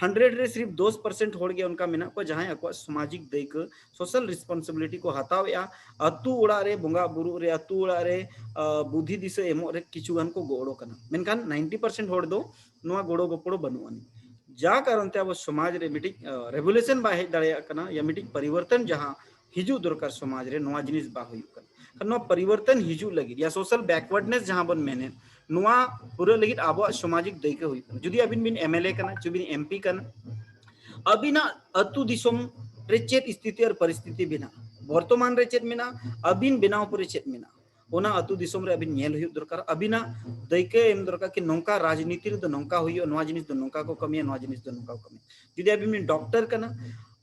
hundred ᱨᱮ ᱥᱤᱨᱤᱯ ᱫᱚᱥ percent ᱦᱚᱲ ᱜᱮ ᱚᱱᱠᱟ ᱢᱮᱱᱟᱜ ᱠᱚᱣᱟ ᱡᱟᱦᱟᱸᱭ ᱟᱠᱚᱣᱟᱜ ᱥᱟᱢᱟᱡᱤᱠ ᱫᱟᱹᱭᱠᱟᱹ, social responsibility ᱠᱚ ᱦᱟᱛᱟᱣᱮᱫᱼᱟ᱾ ᱟᱹᱛᱩ ᱚᱲᱟᱜ ᱨᱮ ᱵᱚᱸᱜᱟ ᱵᱩᱨᱩ ᱨᱮ, ᱟᱹᱛᱩ ᱚᱲᱟᱜ ᱨᱮ, ᱟ, ᱵᱩᱫᱷᱤ ᱫᱤᱥᱟᱹ ᱮᱢᱚᱜ ᱨᱮ ᱠᱤᱪᱷᱩ ᱜᱟᱱ ᱠᱚ ᱜᱚᱲᱚ ᱠᱟᱱᱟ, ᱢᱮᱱᱠᱷᱟᱱ ninety percent ᱦᱚᱲ ᱫᱚ ᱱᱚᱣᱟ ᱜᱚᱲᱚ ᱜᱚᱯᱚᱲᱚ ᱵᱟᱹᱱᱩᱜ ᱟᱹᱱᱤᱡ᱾ ᱡᱟ ᱠᱟᱨᱚᱱ ᱛᱮ ᱟᱵᱚ ᱥᱚᱢᱟᱡᱽ ᱨᱮ ᱢᱤᱫᱴᱤᱡ, ᱟ, revolution ᱵᱟᱭ ᱦᱮᱡ ᱫᱟᱲᱮᱭᱟᱜ ᱠᱟᱱᱟ ᱭᱟ ᱢᱤᱫᱴᱤᱡ ᱯᱚᱨᱤᱵᱚᱨᱛᱚᱱ ᱡᱟᱦᱟᱸ ᱦᱤᱡᱩᱜ ᱫᱚᱨᱠᱟᱨ ᱥᱚᱢᱟᱡᱽ ᱨᱮ, ᱱᱚᱣᱟ ᱡᱤᱱᱤᱥ ᱵᱟᱝ ᱦᱩᱭᱩᱜ ᱠᱟᱱᱟ᱾ ᱠᱷᱟᱱ ᱱᱚᱣᱟ ᱯᱚᱨᱤᱵᱚᱨᱛᱚᱱ ᱦᱤᱡᱩᱜ ᱞᱟᱹᱜᱤᱫ ᱭᱟ social backwardness ᱡᱟᱦᱟᱸ ᱵᱚᱱ ᱢᱮᱱᱮᱫ, ᱱᱚᱣᱟ ᱯᱩᱨᱟᱹ ᱞᱟᱹᱜᱤᱫ ᱟᱵᱚᱣᱟᱜ ᱥᱟᱢᱟᱡᱤᱠ ᱫᱟᱹᱭᱠᱟᱹ ᱦᱩᱭᱩᱜ ᱠᱟᱱᱟ᱾ ᱡᱩᱫᱤ ᱟᱹᱵᱤᱱ ᱵᱤᱱ ᱮᱢᱮᱞᱮ ᱠᱟᱱᱟ, ᱡᱩᱫᱤ ᱵᱤᱱ ᱮᱢᱯᱤ ᱠᱟᱱᱟ, ᱟᱹᱵᱤᱱᱟᱜ ᱟᱹᱛᱩ ᱫᱤᱥᱚᱢ ᱨᱮ ᱪᱮᱫ ᱥᱛᱷᱤᱛᱤ ᱟᱨ ᱯᱚᱨᱤᱥᱛᱷᱤᱛᱤ ᱢᱮᱱᱟᱜᱼᱟ, ᱵᱚᱨᱛᱚᱢᱟᱱ ᱨᱮ ᱪᱮᱫ ᱢᱮᱱᱟᱜᱼᱟ, ᱟᱹᱵᱤᱱ ᱵᱮᱱᱟᱣ ᱯᱚᱨᱮ ᱪᱮᱫ ᱢᱮᱱᱟᱜᱼᱟ, ᱚᱱᱟ ᱟᱹᱛᱩ ᱫᱤᱥᱚᱢ ᱨᱮ ᱟᱹᱵᱤᱱ ᱧᱮᱞ ᱦᱩᱭᱩᱜ ᱫᱚᱨᱠᱟᱨ᱾ ᱟᱹᱵᱤᱱᱟᱜ ᱫᱟᱹᱭᱠᱟᱹ ᱮᱢ ᱫᱚᱨᱠᱟᱨ ᱠᱤ ᱱᱚᱝᱠᱟ ᱨᱟᱡᱽᱱᱤᱛᱤ ᱨᱮᱫᱚ ᱱᱚᱝᱠᱟ ᱦᱩᱭᱩᱜᱼᱟ, ᱱᱚᱣᱟ ᱡᱤᱱᱤᱥ ᱫᱚ ᱱᱚᱝᱠᱟ ᱠᱚ ᱠᱟᱹᱢᱤᱭᱟ, ᱱᱚᱣᱟ ᱡᱤᱱᱤᱥ ᱫᱚ ᱱᱚᱝᱠᱟ ᱠᱚ ᱠᱟᱹᱢᱤᱭᱟ᱾ ᱡᱩᱫᱤ ᱟᱹᱵᱤᱱ ᱵᱤᱱ ᱰᱚᱠᱴᱚᱨ ᱠᱟᱱᱟ,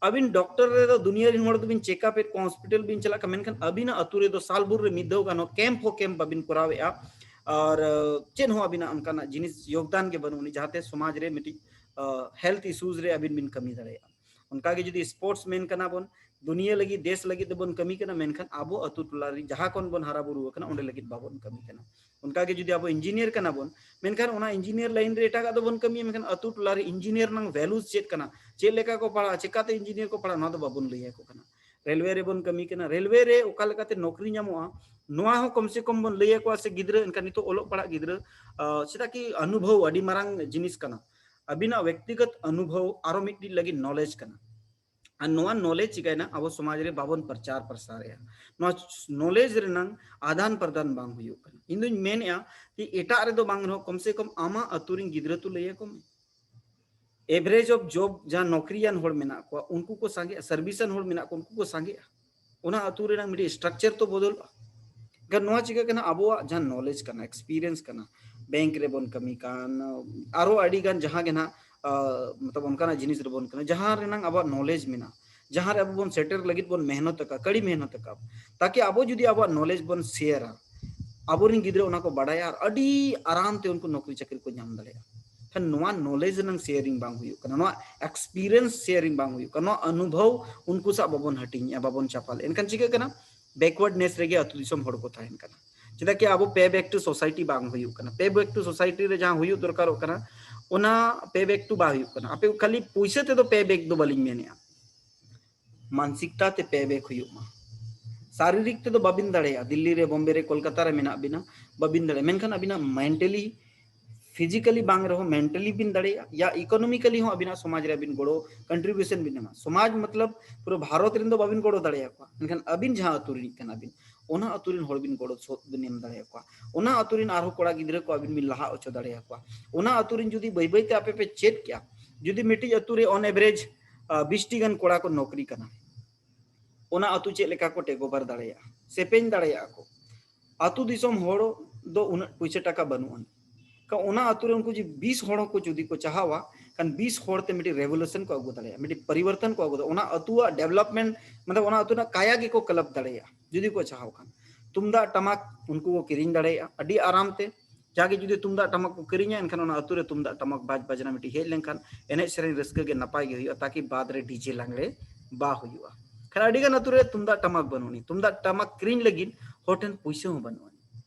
ᱟᱹᱵᱤᱱ ᱰᱚᱠᱴᱚᱨ ᱨᱮᱫᱚ ᱫᱩᱱᱤᱭᱟᱹ ᱨᱮᱱ ᱦᱚᱲ ᱫᱚᱵᱤᱱ ᱪᱮᱠᱟᱯ ᱮᱫ ᱠᱚᱣᱟ, ᱦᱚᱥᱯᱤᱴᱟᱞ ᱵᱤᱱ ᱪᱟᱞᱟᱜ ᱠᱟᱱᱟ, ᱢᱮᱱᱠᱷᱟᱱ ᱟᱹᱵᱤᱱᱟᱜ ᱟᱹᱛᱩ ᱨᱮᱫᱚ ᱥᱟᱞ ᱵᱷᱳᱨ ᱨᱮ ᱢᱤᱫ ᱫᱷᱟᱣ ᱜᱟᱱ ᱦᱚᱸ ᱠᱮᱢᱯ ᱦᱚᱸ ᱠᱮᱢᱯ ᱵᱟᱵᱤᱱ ᱠᱚᱨᱟᱣᱮᱫᱼᱟ᱾ ᱟᱨ ᱪᱮᱫ ᱦᱚᱸ ᱟᱹᱵᱤᱱᱟᱜ ᱚᱱᱠᱟᱱᱟᱜ ᱡᱤᱱᱤᱥ ᱭᱳᱜᱽᱫᱟᱱ ᱜᱮ ᱵᱟᱹᱱᱩᱜ ᱟᱹᱱᱤᱡ, ᱡᱟᱦᱟᱸᱛᱮ ᱥᱚᱢᱟᱡᱽ ᱨᱮ ᱢᱤᱫᱴᱤᱡ ᱦᱮᱞᱛᱷ ᱤᱥᱩᱡᱽ ᱨᱮ ᱟᱹᱵᱤᱱ ᱵᱤᱱ ᱠᱟᱹᱢᱤ ᱫᱟᱲᱮᱭᱟᱜᱼᱟ᱾ ᱚᱱᱠᱟᱜᱮ ᱡᱩᱫᱤ ᱥᱯᱳᱨᱴᱥ ᱢᱮᱱ ᱠᱟᱱᱟ ᱵᱚᱱ, ᱫᱩᱱᱤᱭᱟᱹ ᱞᱟᱹᱜᱤᱫ, ᱫᱮᱥ ᱞᱟᱹᱜᱤᱫ ᱫᱚᱵᱚᱱ ᱠᱟᱹᱢᱤ ᱠᱟᱱᱟ, ᱢᱮᱱᱠᱷᱟᱱ ᱟᱵᱚ ᱟᱹᱛᱩ ᱴᱚᱞᱟ ᱨᱮ ᱡᱟᱦᱟᱸ ᱠᱷᱚᱱ ᱵᱚᱱ ᱦᱟᱨᱟ ᱵᱩᱨᱩ ᱟᱠᱟᱱᱟ, ᱚᱸᱰᱮ ᱞᱟᱹᱜᱤᱫ ᱵᱟᱵᱚᱱ ᱠᱟᱹᱢᱤ ᱠᱟᱱᱟ᱾ ᱚᱱᱠᱟᱜᱮ ᱡᱩᱫᱤ ᱟᱵᱚ ᱤᱧᱡᱤᱱᱤᱭᱟᱨ ᱠᱟᱱᱟ ᱵᱚᱱ, ᱢᱮᱱᱠᱷᱟᱱ ᱚᱱᱟ ᱤᱧᱡᱤᱱᱤᱭᱟᱨ ᱞᱟᱭᱤᱱ ᱨᱮ ᱮᱴᱟᱜᱟᱜ ᱫᱚᱵᱚᱱ ᱠᱟᱹᱢᱤᱭᱟ, ᱢᱮᱱᱠᱷᱟᱱ ᱟᱹᱛᱩ ᱴᱚᱞᱟ ᱨᱮ ᱤᱧᱡᱤᱱᱤᱭᱟᱨ ᱨᱮᱱᱟᱝ ᱵᱷᱮᱞᱩᱥ ᱪᱮᱫ ᱠᱟᱱᱟ, ᱪᱮᱫ ᱞᱮᱠᱟ ᱠᱚ ᱯᱟᱲᱦᱟᱜᱼᱟ, ᱪᱮᱠᱟᱛᱮ ᱤᱧᱡᱤᱱᱤᱭᱟᱨ ᱠᱚ ᱯᱟᱲᱦᱟᱜᱼᱟ, ᱱᱚᱣᱟ ᱫᱚ ᱵᱟᱵᱚᱱ ᱞᱟᱹᱭ ᱟᱠᱚ ᱠᱟᱱᱟ᱾ ᱨᱮᱞᱣᱮ ᱨᱮᱵᱚᱱ ᱠᱟᱹᱢᱤ ᱠᱟᱱᱟ, ᱨᱮᱞᱣᱮ ᱨᱮ ᱚᱠᱟ ᱞᱮᱠᱟᱛᱮ ᱱᱚᱠᱨᱤ ᱧᱟᱢᱚᱜᱼᱟ, ᱱᱚᱣᱟ ᱦᱚᱸ ᱠᱚᱢ ᱥᱮ ᱠᱚᱢ ᱵᱚᱱ ᱞᱟᱹᱭ ᱟᱠᱚᱣᱟ᱾ ᱥᱮ ᱜᱤᱫᱽᱨᱟᱹ ᱮᱱᱠᱷᱟᱱ ᱱᱤᱛᱚᱜ ᱚᱞᱚᱜ ᱯᱟᱲᱦᱟᱜ ᱜᱤᱫᱽᱨᱟᱹ, ᱟᱸ, ᱪᱮᱫᱟᱜ ᱠᱤ ᱚᱱᱩᱵᱷᱚᱵ ᱟᱹᱰᱤ ᱢᱟᱨᱟᱝ ᱡᱤᱱᱤᱥ ᱠᱟᱱᱟ᱾ ᱟᱹᱵᱤᱱᱟᱜ ᱵᱮᱠᱛᱤᱜᱚᱛ ᱚᱱᱩᱵᱷᱚᱵ ᱟᱨᱚ ᱢᱤᱫᱴᱤᱡ ᱞᱟᱹᱜᱤᱫ ᱱᱚᱞᱮᱡᱽ ᱠᱟᱱᱟ᱾ ᱟᱨ ᱱᱚᱣᱟ ᱱᱚᱞᱮᱡᱽ ᱪᱤᱠᱟᱹᱭᱮᱱᱟ, ᱟᱵᱚ ᱥᱚᱢᱟᱡᱽ ᱨᱮ ᱵᱟᱵᱚᱱ ᱯᱨᱚᱪᱟᱨ ᱯᱨᱚᱥᱟᱨᱮᱜᱼᱟ᱾ ᱱᱚᱣᱟ ᱱᱚᱞᱮᱡᱽ ᱨᱮᱱᱟᱝ ᱟᱫᱟᱱ ᱯᱨᱚᱫᱟᱱ ᱵᱟᱝ ᱦᱩᱭᱩᱜ ᱠᱟᱱᱟ᱾ ᱤᱧ ᱫᱩᱧ ᱢᱮᱱᱮᱜᱼᱟ ᱡᱮ ᱮᱴᱟᱜ ᱨᱮᱫᱚ ᱵᱟᱝ ᱨᱮᱦᱚᱸ, ᱠᱚᱢ ᱥᱮ ᱠᱚᱢ ᱟᱢᱟᱜ ᱟᱹᱛᱩ ᱨᱮᱱ ᱜᱤᱫᱽᱨᱟᱹ ᱛᱚ ᱞᱟᱹᱭ ᱟᱠᱚ ᱢᱮ᱾ ᱮᱵᱷᱨᱮᱡᱽ ᱚᱯᱷ ᱡᱚᱵ, ᱡᱟᱦᱟᱸ ᱱᱚᱠᱨᱤᱭᱟᱱ ᱦᱚᱲ ᱢᱮᱱᱟᱜ ᱠᱚᱣᱟ, ᱩᱱᱠᱩ ᱠᱚ ᱥᱟᱸᱜᱮᱜᱼᱟ, ᱥᱟᱨᱵᱷᱤᱥᱟᱱ ᱦᱚᱲ ᱢᱮᱱᱟᱜ ᱠᱚᱣᱟ, ᱩᱱᱠᱩ ᱠᱚ ᱥᱟᱸᱜᱮᱜᱼᱟ᱾ ᱚᱱᱟ ᱟᱹᱛᱩ ᱨᱮᱱᱟᱜ ᱢᱤᱫᱴᱤᱡ ᱥᱴᱨᱟᱠᱪᱟᱨ ᱛᱚ ᱵᱚᱫᱚᱞᱚᱜᱼᱟ᱾ ᱮᱱᱠᱷᱟᱱ ᱱᱚᱣᱟ ᱪᱤᱠᱟᱹ ᱠᱟᱱᱟ, ᱟᱵᱚᱣᱟᱜ ᱡᱟᱦᱟᱸ ᱱᱚᱞᱮᱡᱽ ᱠᱟᱱᱟ, ᱮᱠᱥᱯᱤᱨᱤᱭᱮᱱᱥ ᱠᱟᱱᱟ, ᱵᱮᱝᱠ ᱨᱮᱵᱚᱱ ᱠᱟᱹᱢᱤ ᱠᱟᱱ, ᱟᱨᱚ ᱟᱹᱰᱤ ᱜᱟᱱ ᱡᱟᱦᱟᱸ ᱜᱮ ᱱᱟᱦᱟᱜ, ᱟᱸ, ᱢᱚᱛᱞᱚᱵ ᱚᱱᱠᱟᱱᱟᱜ ᱡᱤᱱᱤᱥ ᱨᱮᱵᱚᱱ ᱠᱟᱹᱢᱤ, ᱡᱟᱦᱟᱸ ᱨᱮᱱᱟᱝ ᱟᱵᱚᱣᱟᱜ ᱱᱚᱞᱮᱡᱽ ᱢᱮᱱᱟᱜᱼᱟ, ᱡᱟᱦᱟᱸ ᱨᱮ ᱟᱵᱚ ᱵᱚᱱ ᱥᱮᱴᱮᱨ ᱞᱟᱹᱜᱤᱫ ᱵᱚᱱ ᱢᱮᱦᱱᱚᱛ ᱟᱠᱟᱫ, ᱠᱟᱹᱲᱤ ᱢᱮᱦᱱᱚᱛ ᱟᱠᱟᱫ, ᱛᱟᱠᱤ ᱟᱵᱚ ᱡᱩᱫᱤ ᱟᱵᱚᱣᱟᱜ ᱱᱚᱞᱮᱡᱽ ᱵᱚᱱ ᱥᱮᱭᱟᱨᱟ, ᱟᱵᱚᱨᱮᱱ ᱜᱤᱫᱽᱨᱟᱹ ᱚᱱᱟ ᱠᱚ ᱵᱟᱰᱟᱭᱟ ᱟᱨ ᱟᱹᱰᱤ ᱟᱨᱟᱢ ᱛᱮ ᱩᱱᱠᱩ ᱱᱚᱠᱨᱤ ᱪᱟᱹᱠᱨᱤ ᱠᱚ ᱧᱟᱢ ᱫᱟᱲᱮᱭᱟᱜᱼᱟ᱾ ᱠᱷᱟᱱ ᱱᱚᱣᱟ ᱱᱚᱞᱮᱡᱽ ᱨᱮᱱᱟᱝ ᱥᱮᱭᱟᱨᱤᱝ ᱵᱟᱝ ᱦᱩᱭᱩᱜ ᱠᱟᱱᱟ, ᱱᱚᱣᱟ ᱮᱠᱥᱯᱤᱨᱤᱭᱮᱱᱥ ᱥᱮᱭᱟᱨᱤᱝ ᱵᱟᱝ ᱦᱩᱭᱩᱜ ᱠᱟᱱᱟ, ᱱᱚᱣᱟ ᱚᱱᱩᱵᱷᱚᱵ ᱩᱱᱠᱩ ᱥᱟᱶ ᱵᱟᱵᱚᱱ ᱦᱟᱹᱴᱤᱧᱮᱜᱼᱟ, ᱵᱟᱵᱚᱱ ᱪᱟᱯᱟᱞᱮᱜᱼᱟ᱾ ᱮᱱᱠᱷᱟᱱ ᱪᱤᱠᱟᱹᱜ ᱠᱟᱱᱟ? ᱵᱮᱠᱣᱟᱨᱰᱱᱮᱥ ᱨᱮᱜᱮ ᱟᱹᱛᱩ ᱫᱤᱥᱚᱢ ᱦᱚᱲ ᱠᱚ ᱛᱟᱦᱮᱱ ᱠᱟᱱᱟ᱾ ᱪᱮᱫᱟᱜ ᱠᱤ ᱟᱵᱚ pay back to society ᱵᱟᱝ ᱦᱩᱭᱩᱜ ᱠᱟᱱᱟ᱾ Pay back to society ᱨᱮ ᱡᱟᱦᱟᱸ ᱦᱩᱭᱩᱜ ᱫᱚᱨᱠᱟᱨᱚᱜ ᱠᱟᱱᱟ, ᱚᱱᱟ pay back to ᱵᱟᱝ ᱦᱩᱭᱩᱜ ᱠᱟᱱᱟ᱾ ᱟᱯᱮ ᱠᱷᱟᱹᱞᱤ ᱯᱩᱭᱥᱟᱹ ᱛᱮᱫᱚ pay back ᱫᱚ ᱵᱟᱹᱞᱤᱧ ᱢᱮᱱᱮᱜᱼᱟ, ᱢᱟᱱᱥᱤᱠᱛᱟ ᱛᱮ pay back ᱦᱩᱭᱩᱜ ᱢᱟ᱾ ᱥᱟᱨᱤᱨᱤᱠ ᱛᱮᱫᱚ ᱵᱟᱵᱤᱱ ᱫᱟᱲᱮᱭᱟᱜᱼᱟ, ᱫᱤᱞᱞᱤ ᱨᱮ, ᱵᱚᱢᱵᱮ ᱨᱮ, ᱠᱳᱞᱠᱟᱛᱟ ᱨᱮ ᱢᱮᱱᱟᱜ ᱵᱤᱱᱟ, ᱵᱟᱵᱤᱱ ᱫᱟᱲᱮᱭᱟᱜᱼᱟ, ᱢᱮᱱᱠᱷᱟᱱ ᱟᱹᱵᱤᱱᱟᱜ ᱢᱮᱱᱴᱟᱞᱤ, ᱯᱷᱤᱡᱤᱠᱟᱞᱤ ᱵᱟᱝ ᱨᱮᱦᱚᱸ ᱢᱮᱱᱴᱟᱞᱤ ᱵᱤᱱ ᱫᱟᱲᱮᱭᱟᱜᱼᱟ, ᱭᱟ ᱤᱠᱳᱱᱚᱢᱤᱠᱟᱞᱤ ᱦᱚᱸ ᱟᱹᱵᱤᱱᱟᱜ ᱥᱚᱢᱟᱡᱽ ᱨᱮ ᱟᱹᱵᱤᱱ ᱜᱚᱲᱚ, ᱠᱚᱱᱴᱨᱤᱵᱤᱭᱩᱥᱚᱱ ᱵᱤᱱ ᱮᱢᱟ᱾ ᱥᱚᱢᱟᱡᱽ ᱢᱚᱛᱞᱚᱵ ᱯᱩᱨᱟᱹ ᱵᱷᱟᱨᱚᱛ ᱨᱮᱱ ᱫᱚ ᱵᱟᱵᱤᱱ ᱜᱚᱲᱚ ᱫᱟᱲᱮᱭᱟᱠᱚᱣᱟ, ᱢᱮᱱᱠᱷᱟᱱ ᱟᱹᱵᱤᱱ ᱡᱟᱦᱟᱸ ᱟᱹᱛᱩ ᱨᱤᱱᱤᱡ ᱠᱟᱱᱟ ᱵᱤᱱ, ᱚᱱᱟ ᱟᱹᱛᱩ ᱨᱮᱱ ᱦᱚᱲ ᱵᱤᱱ ᱜᱚᱲᱚ ᱥᱚᱦᱚᱫ ᱵᱤᱱ ᱮᱢ ᱫᱟᱲᱮᱭᱟᱠᱚᱣᱟ᱾ ᱚᱱᱟ ᱟᱹᱛᱩ ᱨᱮᱱ ᱟᱨᱦᱚᱸ ᱠᱚᱲᱟ ᱜᱤᱫᱽᱨᱟᱹ ᱠᱚ ᱟᱹᱵᱤᱱ ᱵᱤᱱ ᱞᱟᱦᱟ ᱦᱚᱪᱚ ᱫᱟᱲᱮᱭᱟᱠᱚᱣᱟ᱾ ᱚᱱᱟ ᱟᱹᱛᱩ ᱨᱮᱱ ᱡᱩᱫᱤ ᱵᱟᱹᱭ ᱵᱟᱹᱭ ᱛᱮ ᱟᱯᱮ ᱯᱮ ᱪᱮᱫ ᱠᱮᱜᱼᱟ, ᱡᱩᱫᱤ ᱢᱤᱫᱴᱤᱡ ᱟᱹᱛᱩ ᱨᱮ on average ᱵᱤᱥ ᱴᱤ ᱜᱟᱱ ᱠᱚᱲᱟ ᱠᱚ ᱱᱚᱠᱨᱤ ᱠᱟᱱᱟ, ᱚᱱᱟ ᱟᱹᱛᱩ ᱪᱮᱫ ᱞᱮᱠᱟ ᱠᱚ take over ᱫᱟᱲᱮᱭᱟᱜᱼᱟ, ᱥᱮᱯᱮᱧ ᱫᱟᱲᱮᱭᱟᱜᱼᱟ ᱠᱚ᱾ ᱟᱹᱛᱩ ᱫᱤᱥᱚᱢ ᱦᱚᱲ ᱫᱚ ᱩᱱᱟᱹᱜ ᱯᱩᱭᱥᱟᱹ ᱴᱟᱠᱟ ᱵᱟᱹᱱᱩᱜ ᱟᱹᱱᱤᱡ᱾ ᱠᱷᱟᱱ ᱚᱱᱟ ᱟᱹᱛᱩ ᱨᱮ ᱩᱱᱠᱩ ᱡᱩᱫᱤ ᱵᱤᱥ ᱦᱚᱲ ᱦᱚᱸᱠᱚ ᱡᱩᱫᱤ ᱠᱚ ᱪᱟᱦᱟᱣᱟ, ᱠᱷᱟᱱ ᱵᱤᱥ ᱦᱚᱲ ᱛᱮ ᱢᱤᱫᱴᱤᱡ revolution ᱠᱚ ᱟᱹᱜᱩ ᱫᱟᱲᱮᱭᱟᱜᱼᱟ, ᱢᱤᱫᱴᱤᱡ ᱯᱚᱨᱤᱵᱚᱨᱛᱚᱱ ᱠᱚ ᱟᱹᱜᱩ ᱫᱟᱲᱮᱭᱟᱜᱼᱟ᱾ ᱚᱱᱟ ᱟᱹᱛᱩᱣᱟᱜ development, ᱢᱚᱛᱞᱚᱵ ᱚᱱᱟ ᱟᱹᱛᱩ ᱨᱮᱱᱟᱜ ᱠᱟᱭᱟ ᱜᱮᱠᱚ ᱠᱟᱞᱟᱯ ᱫᱟᱲᱮᱭᱟᱜᱼᱟ ᱡᱩᱫᱤ ᱠᱚ ᱪᱟᱦᱟᱣ ᱠᱷᱟᱱ᱾ ᱛᱩᱢᱫᱟᱜ ᱴᱟᱢᱟᱠ ᱩᱱᱠᱩ ᱠᱚ ᱠᱤᱨᱤᱧ ᱫᱟᱲᱮᱭᱟᱜᱼᱟ ᱟᱹᱰᱤ ᱟᱨᱟᱢ ᱛᱮ᱾ ᱡᱟᱜᱮ ᱡᱩᱫᱤ ᱛᱩᱢᱫᱟᱜ ᱴᱟᱢᱟᱠ ᱠᱚ ᱠᱤᱨᱤᱧᱟ, ᱮᱱᱠᱷᱟᱱ ᱚᱱᱟ ᱟᱹᱛᱩ ᱨᱮ ᱛᱩᱢᱫᱟᱜ ᱴᱟᱢᱟᱠ ᱵᱟᱡᱽ ᱵᱟᱡᱽᱱᱟ ᱢᱤᱫᱴᱤᱡ ᱦᱮᱡ ᱞᱮᱱᱠᱷᱟᱱ ᱮᱱᱮᱡ ᱥᱮᱨᱮᱧ ᱨᱟᱹᱥᱠᱟᱹ ᱜᱮ ᱱᱟᱯᱟᱭ ᱜᱮ ᱦᱩᱭᱩᱜᱼᱟ, ᱛᱟᱠᱤ ᱵᱟᱫᱽ ᱨᱮ ᱰᱤᱡᱮ ᱞᱟᱜᱽᱲᱮ ᱵᱟ ᱦᱩᱭᱩᱜᱼᱟ᱾ ᱠᱷᱟᱱ ᱟᱹᱰᱤ ᱜᱟᱱ ᱟᱹᱛᱩ ᱨᱮ ᱛᱩᱢᱫᱟᱜ ᱴᱟᱢᱟᱠ ᱵᱟᱹᱱᱩᱜ ᱟᱹᱱᱤᱡ, ᱛᱩᱢᱫᱟᱜ ᱴᱟᱢᱟᱠ ᱠᱤᱨᱤᱧ ᱞᱟᱹᱜᱤᱫ ᱦᱚᱲ ᱴᱷᱮᱱ ᱯᱩᱭᱥᱟᱹ ᱦᱚᱸ ᱵᱟᱹᱱᱩᱜ ᱟᱹᱱᱤᱡ᱾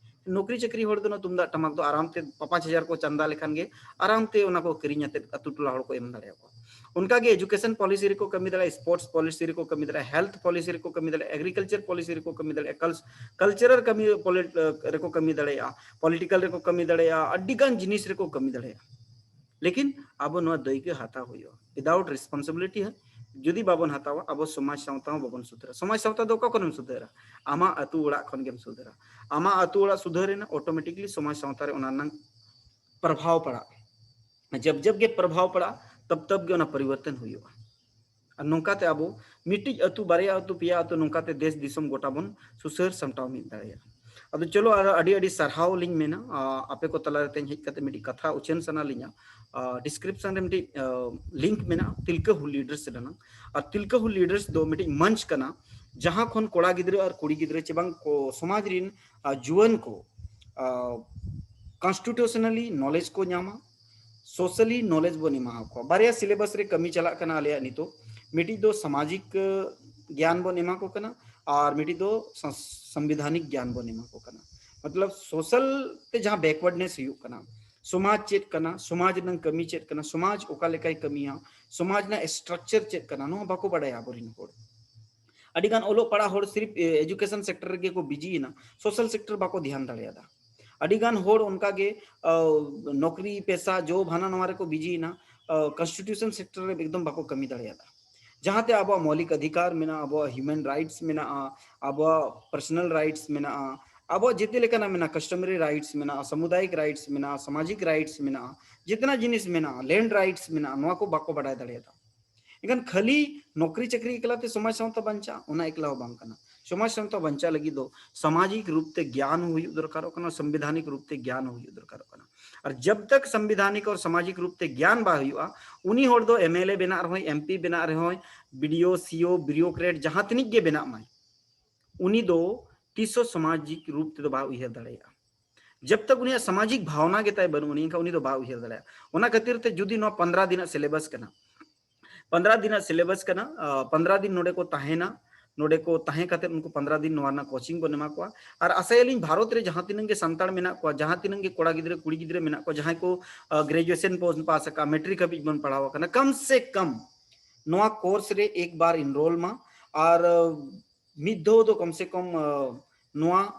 ᱱᱚᱠᱨᱤ ᱪᱟᱹᱠᱨᱤ ᱦᱚᱲ ᱫᱚ ᱚᱱᱟ ᱛᱩᱢᱫᱟᱜ ᱴᱟᱢᱟᱠ ᱫᱚ ᱟᱨᱟᱢ ᱛᱮ ᱯᱟᱸᱪ ᱦᱟᱡᱟᱨ ᱠᱚ ᱪᱟᱸᱫᱟ ᱞᱮᱠᱷᱟᱱ ᱜᱮ ᱟᱨᱟᱢ ᱛᱮ ᱚᱱᱟ ᱠᱚ ᱠᱤᱨᱤᱧ ᱟᱛᱮᱫ ᱟᱹᱛᱩ ᱴᱚᱞᱟ ᱦᱚᱲ ᱠᱚ ᱮᱢ ᱫᱟᱲᱮᱭᱟᱠᱚᱣᱟ᱾ ᱚᱱᱠᱟ ᱜᱮ education policy ᱨᱮᱠᱚ ᱠᱟᱹᱢᱤ ᱫᱟᱲᱮᱭᱟᱜᱼᱟ, sports policy ᱨᱮᱠᱚ ᱠᱟᱹᱢᱤ ᱫᱟᱲᱮᱭᱟᱜᱼᱟ, health policy ᱨᱮᱠᱚ ᱠᱟᱹᱢᱤ ᱫᱟᱲᱮᱭᱟᱜᱼᱟ, agriculture policy ᱨᱮᱠᱚ ᱠᱟᱹᱢᱤ ᱫᱟᱲᱮᱭᱟᱜᱼᱟ, cul-, cultural ᱠᱟᱹᱢᱤ polit-, ᱨᱮᱠᱚ ᱠᱟᱹᱢᱤ ᱫᱟᱲᱮᱭᱟᱜᱼᱟ, political ᱨᱮᱠᱚ ᱠᱟᱹᱢᱤ ᱫᱟᱲᱮᱭᱟᱜᱼᱟ, ᱟᱹᱰᱤ ᱜᱟᱱ ᱡᱤᱱᱤᱥ ᱨᱮᱠᱚ ᱠᱟᱹᱢᱤ ᱫᱟᱲᱮᱭᱟᱜᱼᱟ᱾ ᱞᱮᱠᱤᱱ ᱟᱵᱚ ᱱᱚᱣᱟ ᱫᱟᱹᱭᱠᱟᱹ ᱦᱟᱛᱟᱣ ᱦᱩᱭᱩᱜᱼᱟ, without responsibility ᱦᱟᱸ᱾ ᱡᱩᱫᱤ ᱵᱟᱵᱚᱱ ᱦᱟᱛᱟᱣᱟ, ᱟᱵᱚ ᱥᱚᱢᱟᱡᱽ ᱥᱟᱶᱛᱟ ᱦᱚᱸ ᱵᱟᱵᱚᱱ ᱥᱩᱫᱷᱟᱹᱨᱟ᱾ ᱥᱚᱢᱟᱡᱽ ᱥᱟᱶᱛᱟ ᱫᱚ ᱚᱠᱟ ᱠᱷᱚᱱᱮᱢ ᱥᱩᱫᱷᱟᱹᱨᱟ? ᱟᱢᱟᱜ ᱟᱹᱛᱩ ᱚᱲᱟᱜ ᱠᱷᱚᱱ ᱜᱮᱢ ᱥᱩᱫᱷᱟᱹᱨᱟ᱾ ᱟᱢᱟᱜ ᱟᱹᱛᱩ ᱚᱲᱟᱜ ᱥᱩᱫᱷᱟᱹᱨ ᱮᱱᱟ, automatically ᱥᱚᱢᱟᱡᱽ ᱥᱟᱶᱛᱟ ᱨᱮ ᱚᱱᱟ ᱨᱮᱱᱟᱜ ᱯᱨᱚᱵᱷᱟᱣ ᱯᱟᱲᱟᱜᱼᱟ᱾ ᱡᱟᱵ ᱡᱟᱵ ᱜᱮ ᱯᱨᱚᱵᱷᱟᱣ ᱯᱟᱲᱟᱜᱼᱟ, ᱛᱟᱵ ᱛᱟᱵ ᱜᱮ ᱚᱱᱟ ᱯᱚᱨᱤᱵᱚᱨᱛᱚᱱ ᱦᱩᱭᱩᱜᱼᱟ᱾ ᱟᱨ ᱱᱚᱝᱠᱟᱛᱮ ᱟᱵᱚ ᱢᱤᱫᱴᱤᱡ ᱟᱹᱛᱩ, ᱵᱟᱨᱭᱟ ᱟᱹᱛᱩ, ᱯᱮᱭᱟ ᱟᱹᱛᱩ, ᱱᱚᱝᱠᱟᱛᱮ ᱫᱮᱥ ᱫᱤᱥᱚᱢ ᱜᱚᱴᱟ ᱵᱚᱱ ᱥᱩᱥᱟᱹᱨ ᱥᱟᱢᱴᱟᱣ ᱢᱤᱫ ᱫᱟᱲᱮᱭᱟᱜᱼᱟ᱾ ᱟᱫᱚ ᱪᱚᱞᱚ, ᱟᱨ ᱟᱹᱰᱤ ᱟᱹᱰᱤ ᱥᱟᱨᱦᱟᱣ ᱞᱤᱧ ᱢᱮᱱᱟ, ᱟ, ᱟᱯᱮ ᱠᱚ ᱛᱟᱞᱟᱨᱮ ᱛᱮᱦᱮᱧ ᱦᱮᱡ ᱠᱟᱛᱮ ᱢᱤᱫᱴᱤᱡ ᱠᱟᱛᱷᱟ ᱩᱪᱷᱟᱹᱱ ᱥᱟᱱᱟ ᱞᱤᱧᱟ᱾ ᱟ, description ᱨᱮ ᱢᱤᱫᱴᱤᱡ, ᱟ, link ᱢᱮᱱᱟᱜᱼᱟ, ᱛᱤᱞᱠᱟᱹ ᱦᱩᱞ leaders ᱨᱮᱱᱟᱜ᱾ ᱟᱨ ᱛᱤᱞᱠᱟᱹ ᱦᱩᱞ leaders ᱫᱚ ᱢᱤᱫᱴᱤᱡ ᱢᱚᱧᱪ ᱠᱟᱱᱟ, ᱡᱟᱦᱟᱸ ᱠᱷᱚᱱ ᱠᱚᱲᱟ ᱜᱤᱫᱽᱨᱟᱹ ᱟᱨ ᱠᱩᱲᱤ ᱜᱤᱫᱽᱨᱟᱹ ᱪᱮ ᱵᱟᱝ ᱠᱚ, ᱥᱚᱢᱟᱡᱽ ᱨᱤᱱ, ᱟ, ᱡᱩᱣᱟᱹᱱ ᱠᱚ, ᱟ, constitutionally knowledge ᱠᱚ ᱧᱟᱢᱟ, socially knowledge ᱵᱚᱱ ᱮᱢᱟ ᱠᱚᱣᱟ᱾ ᱵᱟᱨᱭᱟ syllabus ᱨᱮ ᱠᱟᱹᱢᱤ ᱪᱟᱞᱟᱜ ᱠᱟᱱᱟ ᱟᱞᱮᱭᱟᱜ ᱱᱤᱛᱚᱜ᱾ ᱢᱤᱫᱴᱤᱡ ᱫᱚ ᱥᱟᱢᱟᱡᱤᱠ, ᱟ, ᱜᱮᱭᱟᱱ ᱵᱚᱱ ᱮᱢᱟ ᱠᱚ ᱠᱟᱱᱟ, ᱟᱨ ᱢᱤᱫᱴᱤᱡ ᱫᱚ ᱥᱟ-, ᱥᱚᱝᱵᱤᱫᱷᱟᱱᱤᱠ ᱜᱮᱭᱟᱱ ᱵᱚᱱ ᱮᱢᱟ ᱠᱚ ᱠᱟᱱᱟ᱾ ᱢᱚᱛᱞᱚᱵ social ᱛᱮ ᱡᱟᱦᱟᱸ backwardness ᱦᱩᱭᱩᱜ ᱠᱟᱱᱟ, ᱥᱚᱢᱟᱡᱽ ᱪᱮᱫ ᱠᱟᱱᱟ, ᱥᱚᱢᱟᱡᱽ ᱨᱮᱱᱟᱜ ᱠᱟᱹᱢᱤ ᱪᱮᱫ ᱠᱟᱱᱟ, ᱥᱚᱢᱟᱡᱽ ᱚᱠᱟ ᱞᱮᱠᱟᱭ ᱠᱟᱹᱢᱤᱭᱟ, ᱥᱚᱢᱟᱡᱽ ᱨᱮᱱᱟᱜ structure ᱪᱮᱫ ᱠᱟᱱᱟ, ᱱᱚᱣᱟ ᱵᱟᱠᱚ ᱵᱟᱰᱟᱭᱟ ᱟᱵᱚᱨᱮᱱ ᱦᱚᱲ᱾ ᱟᱹᱰᱤ ᱜᱟᱱ ᱚᱞᱚᱜ ᱯᱟᱲᱦᱟᱜ ᱦᱚᱲ ᱥᱤᱨᱯ, ᱮ, education sector ᱨᱮᱜᱮ ᱠᱚ busy ᱮᱱᱟ, social sector ᱵᱟᱠᱚ ᱫᱷᱮᱭᱟᱱ ᱫᱟᱲᱮᱭᱟᱫᱟ᱾ ᱟᱹᱰᱤ ᱜᱟᱱ ᱦᱚᱲ ᱚᱱᱠᱟ ᱜᱮ, ᱟ, ᱱᱚᱠᱨᱤ ᱯᱮᱥᱟ job ᱦᱟᱱᱟ ᱱᱚᱣᱟ ᱨᱮᱠᱚ busy ᱮᱱᱟ, ᱟ, constitution sector ᱨᱮ ᱮᱠᱫᱚᱢ ᱵᱟᱠᱚ ᱠᱟᱹᱢᱤ ᱫᱟᱲᱮᱭᱟᱫᱟ᱾ ᱡᱟᱦᱟᱸᱛᱮ ᱟᱵᱚᱣᱟᱜ ᱢᱳᱣᱞᱤᱠ ᱚᱫᱷᱤᱠᱟᱨ ᱢᱮᱱᱟᱜᱼᱟ, ᱟᱵᱚᱣᱟᱜ human rights ᱢᱮᱱᱟᱜᱼᱟ, ᱟᱵᱚᱣᱟᱜ personal rights ᱢᱮᱱᱟᱜᱼᱟ, ᱟᱵᱚᱣᱟᱜ ᱡᱮᱛᱮ ᱞᱮᱠᱟᱱᱟᱜ ᱢᱮᱱᱟᱜᱼᱟ, customary rights ᱢᱮᱱᱟᱜᱼᱟ, ᱥᱟᱢᱩᱫᱟᱭᱤᱠ rights ᱢᱮᱱᱟᱜᱼᱟ, ᱥᱟᱢᱟᱡᱤᱠ rights ᱢᱮᱱᱟᱜᱼᱟ, ᱡᱮᱛᱮᱱᱟᱜ ᱡᱤᱱᱤᱥ ᱢᱮᱱᱟᱜᱼᱟ, land rights ᱢᱮᱱᱟᱜᱼᱟ, ᱱᱚᱣᱟ ᱠᱚ ᱵᱟᱠᱚ ᱵᱟᱰᱟᱭ ᱫᱟᱲᱮᱭᱟᱫᱟ᱾ ᱮᱱᱠᱷᱟᱱ ᱠᱷᱟᱹᱞᱤ ᱱᱚᱠᱨᱤ ᱪᱟᱹᱠᱨᱤ ᱮᱠᱞᱟ ᱛᱮ ᱥᱚᱢᱟᱡᱽ ᱥᱟᱶᱛᱟ ᱵᱟᱧᱪᱟᱜᱼᱟ, ᱚᱱᱟ ᱮᱠᱞᱟ ᱦᱚᱸ ᱵᱟᱝ ᱠᱟᱱᱟ᱾ ᱥᱚᱢᱟᱡᱽ ᱥᱟᱶᱛᱟ ᱵᱟᱧᱪᱟᱣ ᱞᱟᱹᱜᱤᱫ ᱫᱚ ᱥᱟᱢᱟᱡᱤᱠ ᱨᱩᱯ ᱛᱮ ᱜᱮᱭᱟᱱ ᱦᱚᱸ ᱦᱩᱭᱩᱜ ᱫᱚᱨᱠᱟᱨᱚᱜ ᱠᱟᱱᱟ, ᱥᱚᱝᱵᱤᱫᱷᱟᱱᱤᱠ ᱨᱩᱯ ᱛᱮ ᱜᱮᱭᱟᱱ ᱦᱚᱸ ᱦᱩᱭᱩᱜ ᱫᱚᱨᱠᱟᱨᱚᱜ ᱠᱟᱱᱟ᱾ ᱟᱨ ᱡᱟᱵ ᱛᱟᱠ ᱥᱚᱝᱵᱤᱫᱷᱟᱱᱤᱠ ᱟᱨ ᱥᱟᱢᱟᱡᱤᱠ ᱨᱩᱯ ᱛᱮ ᱜᱮᱭᱟᱱ ᱵᱟᱭ ᱦᱩᱭᱩᱜᱼᱟ, ᱩᱱᱤ ᱦᱚᱲ ᱫᱚ MLA ᱵᱮᱱᱟᱜ ᱨᱮᱦᱚᱸᱭ, MP ᱵᱮᱱᱟᱜ ᱨᱮᱦᱚᱸᱭ, BDO, CO, bureaucrat ᱡᱟᱦᱟᱸ ᱛᱤᱱᱤᱡ ᱜᱮ ᱵᱮᱱᱟᱜ ᱢᱟᱭ, ᱩᱱᱤ ᱫᱚ ᱛᱤᱥ ᱦᱚᱸ ᱥᱟᱢᱟᱡᱤᱠ ᱨᱩᱯ ᱛᱮᱫᱚ ᱵᱟᱭ ᱩᱭᱦᱟᱹᱨ ᱫᱟᱲᱮᱭᱟᱜᱼᱟ᱾ ᱡᱟᱵ ᱛᱟᱠ ᱩᱱᱤᱭᱟᱜ ᱥᱟᱢᱟᱡᱤᱠ ᱵᱷᱟᱣᱱᱟ ᱜᱮ ᱛᱟᱭ ᱵᱟᱹᱱᱩᱜ ᱟᱹᱱᱤᱡ, ᱮᱱᱠᱷᱟᱱ ᱩᱱᱤ ᱫᱚ ᱵᱟᱭ ᱩᱭᱦᱟᱹᱨ ᱫᱟᱲᱮᱭᱟᱜᱼᱟ᱾ ᱚᱱᱟ ᱠᱷᱟᱹᱛᱤᱨ ᱛᱮ ᱡᱩᱫᱤ ᱱᱚᱣᱟ ᱯᱚᱱᱫᱽᱨᱟ ᱫᱤᱱᱟᱜ syllabus ᱠᱟᱱᱟ, ᱯᱚᱱᱫᱽᱨᱟ ᱫᱤᱱᱟᱜ syllabus ᱠᱟᱱᱟ, ᱟᱸ, ᱯᱚᱱᱫᱽᱨᱟ ᱫᱤᱱ ᱱᱚᱰᱮ ᱠᱚ ᱛᱟᱦᱮᱱᱟ, ᱱᱚᱰᱮ ᱠᱚ ᱛᱟᱦᱮᱸ ᱠᱟᱛᱮ ᱩᱱᱠᱩ ᱯᱚᱱᱫᱽᱨᱟ ᱫᱤᱱ ᱱᱚᱣᱟ ᱨᱮᱱᱟᱜ coaching ᱵᱚᱱ ᱮᱢᱟ ᱠᱚᱣᱟ᱾ ᱟᱨ ᱟᱥᱟᱭᱟᱞᱤᱧ ᱵᱷᱟᱨᱚᱛ ᱨᱮ ᱡᱟᱦᱟᱸ ᱛᱤᱱᱟᱹᱜ ᱜᱮ ᱥᱟᱱᱛᱟᱲ ᱢᱮᱱᱟᱜ ᱠᱚᱣᱟ, ᱡᱟᱦᱟᱸ ᱛᱤᱱᱟᱹᱜ ᱜᱮ ᱠᱚᱲᱟ ᱜᱤᱫᱽᱨᱟᱹ ᱠᱩᱲᱤ ᱜᱤᱫᱽᱨᱟᱹ ᱢᱮᱱᱟᱜ ᱠᱚᱣᱟ, ᱡᱟᱦᱟᱸᱭ ᱠᱚ, ᱟᱸ, graduation ᱵᱚᱱ pass ᱟᱠᱟᱫᱼᱟ, matric ᱦᱟᱹᱵᱤᱡ ᱵᱚᱱ ᱯᱟᱲᱦᱟᱣ ᱟᱠᱟᱱᱟ, ᱠᱚᱢ ᱥᱮ ᱠᱚᱢ ᱱᱚᱣᱟ course ᱨᱮ ᱮᱠ ᱵᱟᱨ enroll ᱢᱟ᱾ ᱟᱨ, ᱟᱸ, ᱢᱤᱫ ᱫᱷᱟᱣ ᱫᱚ ᱠᱚᱢ ᱥᱮ ᱠᱚᱢ, ᱟᱸ, ᱱᱚᱣᱟ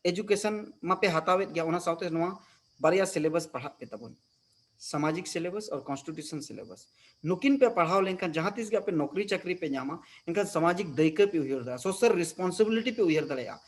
education ᱢᱟᱯᱮ ᱦᱟᱛᱟᱣᱮᱫ ᱜᱮᱭᱟ, ᱚᱱᱟ ᱥᱟᱶᱛᱮ ᱱᱚᱣᱟ ᱵᱟᱨᱭᱟ syllabus ᱯᱟᱲᱦᱟᱜ ᱯᱮ ᱛᱟᱵᱚᱱ, ᱥᱟᱢᱟᱡᱤᱠ syllabus ᱟᱨ constitution syllabus᱾ ᱱᱩᱠᱤᱱ ᱯᱮ ᱯᱟᱲᱦᱟᱣ ᱞᱮᱱᱠᱷᱟᱱ ᱡᱟᱦᱟᱸ ᱛᱤᱥ ᱜᱮ ᱟᱯᱮ ᱱᱚᱠᱨᱤ ᱪᱟᱹᱠᱨᱤ ᱯᱮ ᱧᱟᱢᱟ, ᱮᱱᱠᱷᱟᱱ ᱥᱟᱢᱟᱡᱤᱠ ᱫᱟᱹᱭᱠᱟᱹ ᱯᱮ ᱩᱭᱦᱟᱹᱨ ᱫᱟᱲᱮᱭᱟᱜᱼᱟ, social responsibility ᱯᱮ ᱩᱭᱦᱟᱹᱨ ᱫᱟᱲᱮᱭᱟᱜᱼᱟ᱾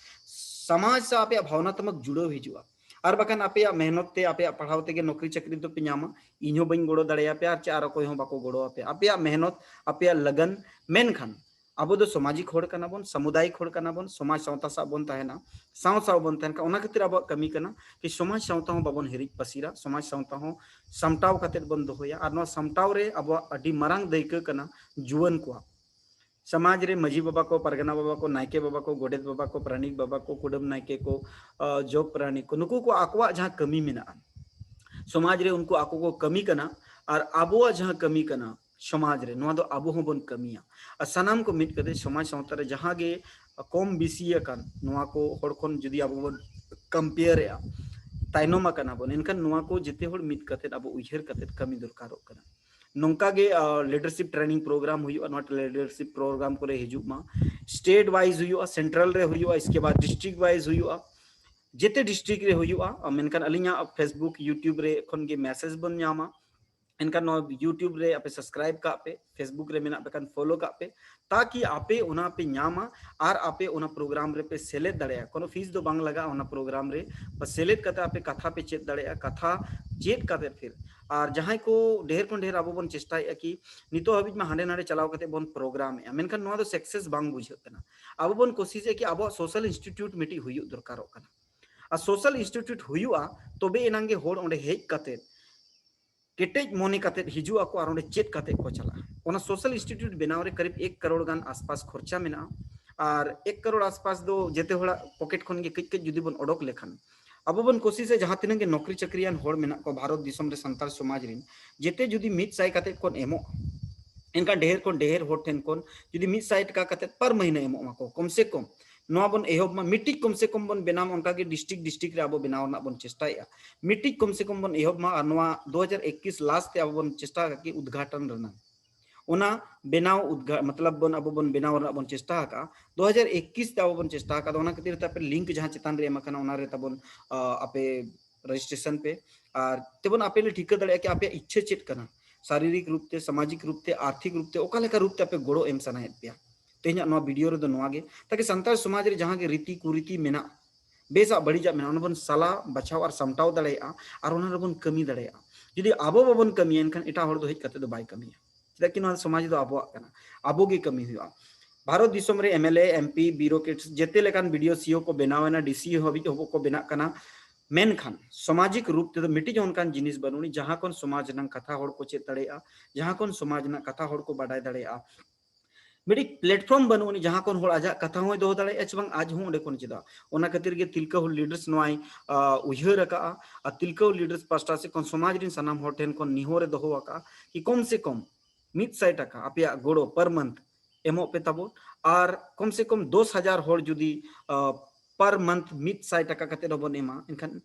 ᱥᱚᱢᱟᱡᱽ ᱥᱟᱶ ᱟᱯᱮᱭᱟᱜ ᱵᱷᱟᱵᱽᱱᱟᱛᱢᱚᱠ ᱡᱩᱲᱟᱹᱣ ᱦᱤᱡᱩᱜᱼᱟ᱾ ᱟᱨ ᱵᱟᱠᱷᱟᱱ ᱟᱯᱮᱭᱟᱜ ᱢᱮᱦᱱᱚᱛ ᱛᱮ, ᱟᱯᱮᱭᱟᱜ ᱯᱟᱲᱦᱟᱣ ᱛᱮᱜᱮ ᱱᱚᱠᱨᱤ ᱪᱟᱹᱠᱨᱤ ᱫᱚᱯᱮ ᱧᱟᱢᱟ, ᱤᱧ ᱦᱚᱸ ᱵᱟᱹᱧ ᱜᱚᱲᱚ ᱫᱟᱲᱮᱭᱟᱯᱮᱭᱟ ᱟᱨ ᱪᱮ ᱟᱨ ᱚᱠᱚᱭ ᱦᱚᱸ ᱵᱟᱠᱚ ᱜᱚᱲᱚ ᱟᱯᱮᱭᱟ᱾ ᱟᱯᱮᱭᱟᱜ ᱢᱮᱦᱱᱚᱛ, ᱟᱯᱮᱭᱟᱜ ᱞᱟᱜᱟᱱ, ᱢᱮᱱᱠᱷᱟᱱ ᱟᱵᱚ ᱫᱚ ᱥᱟᱢᱟᱡᱤᱠ ᱦᱚᱲ ᱠᱟᱱᱟ ᱵᱚᱱ, ᱥᱟᱢᱩᱫᱟᱭᱤᱠ ᱦᱚᱲ ᱠᱟᱱᱟ ᱵᱚᱱ, ᱥᱚᱢᱟᱡᱽ ᱥᱟᱶᱛᱟ ᱥᱟᱶ ᱵᱚᱱ ᱛᱟᱦᱮᱱᱟ, ᱥᱟᱶ ᱥᱟᱶ ᱵᱚᱱ ᱛᱟᱦᱮᱱ ᱠᱷᱟᱱ, ᱚᱱᱟ ᱠᱷᱟᱹᱛᱤᱨ ᱟᱵᱚᱣᱟᱜ ᱠᱟᱹᱢᱤ ᱠᱟᱱᱟ ᱠᱤ ᱥᱚᱢᱟᱡᱽ ᱥᱟᱶᱛᱟ ᱦᱚᱸ ᱵᱟᱵᱚᱱ ᱦᱤᱨᱤᱡ ᱯᱟᱹᱥᱤᱨᱟ, ᱥᱚᱢᱟᱡᱽ ᱥᱟᱶᱛᱟ ᱦᱚᱸ ᱥᱟᱢᱴᱟᱣ ᱠᱟᱛᱮᱫ ᱵᱚᱱ ᱫᱚᱦᱚᱭᱟ᱾ ᱟᱨ ᱱᱚᱣᱟ ᱥᱟᱢᱴᱟᱣ ᱨᱮ ᱟᱵᱚᱣᱟᱜ ᱟᱹᱰᱤ ᱢᱟᱨᱟᱝ ᱫᱟᱹᱭᱠᱟᱹ ᱠᱟᱱᱟ ᱡᱩᱣᱟᱹᱱ ᱠᱚᱣᱟᱜ᱾ ᱥᱚᱢᱟᱡᱽ ᱨᱮ ᱢᱟᱹᱡᱷᱤ ᱵᱟᱵᱟ ᱠᱚ, ᱯᱟᱨᱜᱟᱱᱟ ᱵᱟᱵᱟ ᱠᱚ, ᱱᱟᱭᱠᱮ ᱵᱟᱵᱟ ᱠᱚ, ᱜᱚᱰᱮᱛ ᱵᱟᱵᱟ ᱠᱚ, ᱯᱟᱨᱟᱱᱤᱠ ᱵᱟᱵᱟ ᱠᱚ, ᱠᱩᱰᱟᱹᱢ ᱱᱟᱭᱠᱮ ᱠᱚ, ᱟᱸ, ᱡᱚᱜᱽ ᱯᱟᱨᱟᱱᱤᱠ ᱠᱚ, ᱱᱩᱠᱩ ᱠᱚ ᱟᱠᱚᱣᱟᱜ ᱡᱟᱦᱟᱸ ᱠᱟᱹᱢᱤ ᱢᱮᱱᱟᱜᱼᱟ ᱥᱚᱢᱟᱡᱽ ᱨᱮ, ᱩᱱᱠᱩ ᱟᱠᱚ ᱠᱚ ᱠᱟᱹᱢᱤ ᱠᱟᱱᱟ᱾ ᱟᱨ ᱟᱵᱚᱣᱟᱜ ᱡᱟᱦᱟᱸ ᱠᱟᱹᱢᱤ ᱠᱟᱱᱟ ᱥᱚᱢᱟᱡᱽ ᱨᱮ, ᱱᱚᱣᱟ ᱫᱚ ᱟᱵᱚ ᱦᱚᱸᱵᱚᱱ ᱠᱟᱹᱢᱤᱭᱟ᱾ ᱟᱨ ᱥᱟᱱᱟᱢ ᱠᱚ ᱢᱤᱫ ᱠᱟᱛᱮ ᱥᱚᱢᱟᱡᱽ ᱥᱟᱶᱛᱟ ᱨᱮ ᱡᱟᱦᱟᱸ ᱜᱮ ᱠᱚᱢ ᱵᱮᱥᱤ ᱟᱠᱟᱱ, ᱱᱚᱣᱟ ᱠᱚ ᱦᱚᱲ ᱠᱷᱚᱱ ᱡᱩᱫᱤ ᱟᱵᱚ ᱵᱚᱱ compare ᱮᱜᱼᱟ, ᱛᱟᱭᱱᱚᱢ ᱟᱠᱟᱱᱟ ᱵᱚᱱ, ᱮᱱᱠᱷᱟᱱ ᱱᱚᱣᱟ ᱠᱚ ᱡᱮᱛᱮ ᱦᱚᱲ ᱢᱤᱫ ᱠᱟᱛᱮ ᱟᱵᱚ ᱩᱭᱦᱟᱹᱨ ᱠᱟᱛᱮ ᱠᱟᱹᱢᱤ ᱫᱚᱨᱠᱟᱨᱚᱜ ᱠᱟᱱᱟ᱾ ᱱᱚᱝᱠᱟ ᱜᱮ, ᱟᱸ, leadership training program ᱦᱩᱭᱩᱜᱼᱟ, ᱱᱚᱣᱟ leadership program ᱠᱚᱨᱮ ᱦᱤᱡᱩᱜ ᱢᱟ᱾ State wise ᱦᱩᱭᱩᱜᱼᱟ, central ᱨᱮ ᱦᱩᱭᱩᱜᱼᱟ, ᱤᱥᱠᱮ ᱵᱟᱫ district wise ᱦᱩᱭᱩᱜᱼᱟ, ᱡᱮᱛᱮ district ᱨᱮ ᱦᱩᱭᱩᱜᱼᱟ᱾ ᱟᱸ, ᱢᱮᱱᱠᱷᱟᱱ ᱟᱹᱞᱤᱧᱟᱜ Facebook, YouTube ᱨᱮ ᱠᱷᱚᱱ ᱜᱮ message ᱵᱚᱱ ᱧᱟᱢᱟ᱾ ᱮᱱᱠᱷᱟᱱ ᱱᱚᱣᱟ YouTube ᱨᱮ ᱟᱯᱮ subscribe ᱠᱟᱜ ᱯᱮ, Facebook ᱨᱮ ᱢᱮᱱᱟᱜ ᱯᱮ ᱠᱷᱟᱱ follow ᱠᱟᱜ ᱯᱮ, ᱛᱟᱠᱤ ᱟᱯᱮ ᱚᱱᱟ ᱯᱮ ᱧᱟᱢᱟ ᱟᱨ ᱟᱯᱮ ᱚᱱᱟ program ᱨᱮᱯᱮ ᱥᱮᱞᱮᱫ ᱫᱟᱲᱮᱭᱟᱜᱼᱟ᱾ ᱠᱳᱱᱳ fees ᱫᱚ ᱵᱟᱝ ᱞᱟᱜᱟᱜᱼᱟ ᱚᱱᱟ program ᱨᱮ᱾ ᱵᱟ ᱥᱮᱞᱮᱫ ᱠᱟᱛᱮ ᱟᱯᱮ ᱠᱟᱛᱷᱟ ᱯᱮ ᱪᱮᱫ ᱫᱟᱲᱮᱭᱟᱜᱼᱟ, ᱠᱟᱛᱷᱟ ᱪᱮᱫ ᱠᱟᱛᱮ ᱯᱷᱤᱨ ᱟᱨ ᱡᱟᱦᱟᱸᱭ ᱠᱚ ᱰᱷᱮᱨ ᱠᱷᱚᱱ ᱰᱷᱮᱨ ᱟᱵᱚ ᱵᱚᱱ ᱪᱮᱥᱴᱟᱭᱮᱫᱼᱟ ᱠᱤ ᱱᱤᱛᱚᱜ ᱦᱟᱹᱵᱤᱡ ᱢᱟ ᱦᱟᱸᱰᱮ ᱱᱟᱰᱮ ᱪᱟᱞᱟᱣ ᱠᱟᱛᱮ ᱵᱚᱱ program ᱮᱫᱼᱟ, ᱢᱮᱱᱠᱷᱟᱱ ᱱᱚᱣᱟ ᱫᱚ success ᱵᱟᱝ ᱵᱩᱡᱷᱟᱹᱜ ᱠᱟᱱᱟ᱾ ᱟᱵᱚ ᱵᱚᱱ ᱠᱳᱥᱤᱥᱮᱫᱼᱟ ᱠᱤ ᱟᱵᱚᱣᱟᱜ social institute ᱢᱤᱫᱴᱤᱡ ᱦᱩᱭᱩᱜ ᱫᱚᱨᱠᱟᱨᱚᱜ ᱠᱟᱱᱟ᱾ ᱟᱨ social institute ᱦᱩᱭᱩᱜᱼᱟ, ᱛᱚᱵᱮ ᱮᱱᱟᱝ ᱜᱮ ᱦᱚᱲ ᱚᱸᱰᱮ ᱦᱮᱡ ᱠᱟᱛᱮ ᱠᱮᱴᱮᱡ ᱢᱚᱱᱮ ᱠᱟᱛᱮ ᱦᱤᱡᱩᱜ ᱟᱠᱚ ᱟᱨ ᱚᱸᱰᱮ ᱪᱮᱫ ᱠᱟᱛᱮ ᱠᱚ ᱪᱟᱞᱟᱜᱼᱟ᱾ ᱚᱱᱟ social institute ᱵᱮᱱᱟᱣ ᱨᱮ ᱠᱟᱨᱤᱵ ᱮᱠ ᱠᱟᱨᱳᱲ ᱜᱟᱱ ᱟᱥᱯᱟᱥ ᱠᱷᱚᱨᱪᱟ ᱢᱮᱱᱟᱜᱼᱟ᱾ ᱟᱨ ᱮᱠ ᱠᱟᱨᱳᱲ ᱟᱥᱯᱟᱥ ᱫᱚ ᱡᱮᱛᱮ ᱦᱚᱲᱟᱜ pocket ᱠᱷᱚᱱ ᱜᱮ ᱠᱟᱹᱡ ᱠᱟᱹᱡ ᱡᱩᱫᱤ ᱵᱚᱱ ᱚᱰᱚᱠ ᱞᱮᱠᱷᱟᱱ, ᱟᱵᱚ ᱵᱚᱱ ᱠᱳᱥᱤᱥᱟ ᱡᱟᱦᱟᱸ ᱛᱤᱱᱟᱹᱜ ᱜᱮ ᱱᱚᱠᱨᱤ ᱪᱟᱹᱠᱨᱤᱭᱟᱱ ᱦᱚᱲ ᱢᱮᱱᱟᱜ ᱠᱚᱣᱟ ᱵᱷᱟᱨᱚᱛ ᱫᱤᱥᱚᱢ ᱨᱮ ᱥᱟᱱᱛᱟᱲ ᱥᱚᱢᱟᱡᱽ ᱨᱮᱱ, ᱡᱮᱛᱮ ᱡᱩᱫᱤ ᱢᱤᱫ ᱥᱟᱭ ᱠᱟᱛᱮ ᱠᱚ ᱮᱢᱚᱜᱼᱟ, ᱮᱱᱠᱷᱟᱱ ᱰᱷᱮᱨ ᱠᱷᱚᱱ ᱰᱷᱮᱨ ᱦᱚᱲ ᱴᱷᱮᱱ ᱠᱷᱚᱱ ᱡᱩᱫᱤ ᱢᱤᱫ ᱥᱟᱭ ᱴᱟᱠᱟ ᱠᱟᱛᱮ per ᱢᱟᱹᱦᱤᱱᱟᱹ ᱮᱢᱚᱜ ᱢᱟᱠᱚ ᱠᱚᱢ ᱥᱮ ᱠᱚᱢ, ᱱᱚᱣᱟ ᱵᱚᱱ ᱮᱦᱚᱵ ᱢᱟ, ᱢᱤᱫᱴᱤᱡ ᱠᱚᱢ ᱥᱮ ᱠᱚᱢ ᱵᱚᱱ ᱵᱮᱱᱟᱣ ᱢᱟ, ᱚᱱᱠᱟ ᱜᱮ district district ᱨᱮ ᱟᱵᱚ ᱵᱮᱱᱟᱣ ᱨᱮᱱᱟᱜ ᱵᱚᱱ ᱪᱮᱥᱴᱟᱭᱮᱫᱼᱟ᱾ ᱢᱤᱫᱴᱤᱡ ᱠᱚᱢ ᱥᱮ ᱠᱚᱢ ᱵᱚᱱ ᱮᱦᱚᱵ ᱢᱟ ᱟᱨ ᱱᱚᱣᱟ ᱫᱩ ᱦᱟᱡᱟᱨ ᱮᱠᱩᱥ last ᱛᱮ ᱟᱵᱚ ᱵᱚᱱ ᱪᱮᱥᱴᱟ ᱟᱠᱟᱫ ᱠᱤ ᱩᱫᱽᱜᱷᱟᱴᱚᱱ ᱨᱮᱱᱟᱜ᱾ ᱚᱱᱟ ᱵᱮᱱᱟᱣ ᱩᱫᱽᱜᱷᱟ-, ᱢᱚᱛᱞᱚᱵ ᱵᱚᱱ ᱟᱵᱚ ᱵᱚᱱ ᱵᱮᱱᱟᱣ ᱨᱮᱱᱟᱜ ᱵᱚᱱ ᱪᱮᱥᱴᱟ ᱟᱠᱟᱫᱼᱟ, ᱫᱩ ᱦᱟᱡᱟᱨ ᱮᱠᱩᱥ ᱛᱮ ᱟᱵᱚ ᱵᱚᱱ ᱪᱮᱥᱴᱟ ᱟᱠᱟᱫᱟ᱾ ᱚᱱᱟ ᱠᱷᱟᱹᱛᱤᱨ ᱛᱮ ᱟᱯᱮ link ᱡᱟᱦᱟᱸ ᱪᱮᱛᱟᱱ ᱨᱮ ᱮᱢ ᱟᱠᱟᱱᱟ ᱚᱱᱟ ᱨᱮ ᱛᱟᱵᱚᱱ, ᱟ, ᱟᱯᱮ registration ᱯᱮ᱾ ᱟᱨ ᱛᱮᱵᱚᱱ ᱟᱯᱮ ᱞᱮ ᱴᱷᱤᱠᱟᱹ ᱫᱟᱲᱮᱭᱟᱜᱼᱟ ᱠᱤ ᱟᱯᱮᱭᱟᱜ ᱤᱪᱪᱷᱟᱹ ᱪᱮᱫ ᱠᱟᱱᱟ, ᱥᱟᱨᱤᱨᱤᱠ ᱨᱩᱯ ᱛᱮ, ᱥᱟᱢᱟᱡᱤᱠ ᱨᱩᱯ ᱛᱮ, ᱟᱨᱛᱷᱤᱠ ᱨᱩᱯ ᱛᱮ ᱚᱠᱟ ᱞᱮᱠᱟ ᱨᱩᱯ ᱛᱮ ᱟᱯᱮ ᱜᱚᱲᱚ ᱮᱢ ᱥᱟᱱᱟᱭᱮᱫ ᱯᱮᱭᱟ᱾ ᱛᱮᱦᱮᱧᱟᱜ ᱱᱚᱣᱟ video ᱨᱮᱫᱚ ᱱᱚᱣᱟ ᱜᱮ, ᱛᱟᱠᱤ ᱥᱟᱱᱛᱟᱲ ᱥᱚᱢᱟᱡᱽ ᱨᱮ ᱡᱟᱦᱟᱸ ᱜᱮ ᱨᱤᱛᱤ ᱠᱩᱨᱤᱛᱤ ᱢᱮᱱᱟᱜ, ᱵᱮᱥᱟᱜ ᱵᱟᱹᱲᱤᱡᱟᱜ ᱢᱮᱱᱟᱜ, ᱚᱱᱟ ᱵᱚᱱ ᱥᱟᱞᱟ ᱵᱟᱪᱷᱟᱣ ᱟᱨ ᱥᱟᱢᱴᱟᱣ ᱫᱟᱲᱮᱭᱟᱜᱼᱟ ᱟᱨ ᱚᱱᱟ ᱨᱮᱵᱚᱱ ᱠᱟᱹᱢᱤ ᱫᱟᱲᱮᱭᱟᱜᱼᱟ᱾ ᱡᱩᱫᱤ ᱟᱵᱚ ᱵᱟᱵᱚᱱ ᱠᱟᱹᱢᱤᱭᱟ, ᱮᱱᱠᱷᱟᱱ ᱮᱴᱟᱜ ᱦᱚᱲ ᱫᱚ ᱦᱮᱡ ᱠᱟᱛᱮ ᱫᱚ ᱵᱟᱭ ᱠᱟᱹᱢᱤᱭᱟ᱾ ᱪᱮᱫᱟᱜ ᱠᱤ ᱱᱚᱣᱟ ᱥᱚᱢᱟᱡᱽ ᱫᱚ ᱟᱵᱚᱣᱟᱜ ᱠᱟᱱᱟ, ᱟᱵᱚ ᱜᱮ ᱠᱟᱹᱢᱤ ᱦᱩᱭᱩᱜᱼᱟ᱾ ᱵᱷᱟᱨᱚᱛ ᱫᱤᱥᱚᱢ ᱨᱮ MLA, MP, bureaucrats ᱡᱮᱛᱮ ᱞᱮᱠᱟᱱ BDO, CO ᱠᱚ ᱵᱮᱱᱟᱣ ᱮᱱᱟ, DC ᱦᱟᱹᱵᱤᱡ ᱦᱚᱸ ᱠᱚ ᱵᱮᱱᱟᱜ ᱠᱟᱱᱟ, ᱢᱮᱱᱠᱷᱟᱱ ᱥᱟᱢᱟᱡᱤᱠ ᱨᱩᱯ ᱛᱮᱫᱚ ᱢᱤᱫᱴᱤᱡ ᱦᱚᱸ ᱚᱱᱠᱟᱱ ᱡᱤᱱᱤᱥ ᱵᱟᱹᱱᱩᱜ ᱟᱹᱱᱤᱡ ᱡᱟᱦᱟᱸ ᱠᱷᱚᱱ ᱥᱚᱢᱟᱡᱽ ᱨᱮᱱᱟᱜ ᱠᱟᱛᱷᱟ ᱦᱚᱲ ᱠᱚ ᱪᱮᱫ ᱫᱟᱲᱮᱭᱟᱜᱼᱟ, ᱡᱟᱦᱟᱸ ᱠᱷᱚᱱ ᱥᱚᱢᱟᱡᱽ ᱨᱮᱱᱟᱜ ᱠᱟᱛᱷᱟ ᱦᱚᱲ ᱠᱚ ᱵᱟᱰᱟᱭ ᱫᱟᱲᱮᱭᱟᱜᱼᱟ᱾ ᱢᱤᱫᱴᱤᱡ platform ᱵᱟᱹᱱᱩᱜ ᱟᱹᱱᱤᱡ ᱡᱟᱦᱟᱸ ᱠᱷᱚᱱ ᱦᱚᱲ ᱟᱡᱟᱜ ᱠᱟᱛᱷᱟ ᱦᱚᱸᱭ ᱫᱚᱦᱚ ᱫᱟᱲᱮᱭᱟᱜᱼᱟ ᱪᱮ ᱵᱟᱝ ᱟᱡ ᱦᱚᱸ ᱚᱸᱰᱮ ᱠᱷᱚᱱ ᱪᱮᱫᱟᱜ᱾ ᱚᱱᱟ ᱠᱷᱟᱹᱛᱤᱨ ᱜᱮ ᱛᱤᱞᱠᱟᱹ ᱦᱩᱞ leaders ᱱᱚᱣᱟᱭ, ᱟ, ᱩᱭᱦᱟᱹᱨ ᱟᱠᱟᱫᱼᱟ᱾ ᱟᱨ ᱛᱤᱞᱠᱟᱹ ᱦᱩᱞ leaders ᱯᱟᱥᱴᱟ ᱥᱮᱫ ᱠᱷᱚᱱ ᱥᱚᱢᱟᱡᱽ ᱨᱮᱱ ᱥᱟᱱᱟᱢ ᱦᱚᱲ ᱴᱷᱮᱱ ᱠᱷᱚᱱ ᱱᱮᱦᱚᱨ ᱮ ᱫᱚᱦᱚ ᱟᱠᱟᱫᱼᱟ ᱠᱤ ᱠᱚᱢ ᱥᱮ ᱠᱚᱢ ᱢᱤᱫ ᱥᱟᱭ ᱴᱟᱠᱟ ᱟᱯᱮᱭᱟᱜ ᱜᱚᱲᱚ per month ᱮᱢᱚᱜ ᱯᱮ ᱛᱟᱵᱚᱱ᱾ ᱟᱨ ᱠᱚᱢ ᱥᱮ ᱠᱚᱢ ᱫᱚᱥ ᱦᱟᱡᱟᱨ ᱦᱚᱲ ᱡᱩᱫᱤ, ᱟ, per month ᱢᱤᱫ ᱥᱟᱭ ᱴᱟᱠᱟ ᱠᱟᱛᱮ ᱦᱚᱸᱵᱚᱱ ᱮᱢᱟ, ᱮᱱᱠᱷᱟᱱ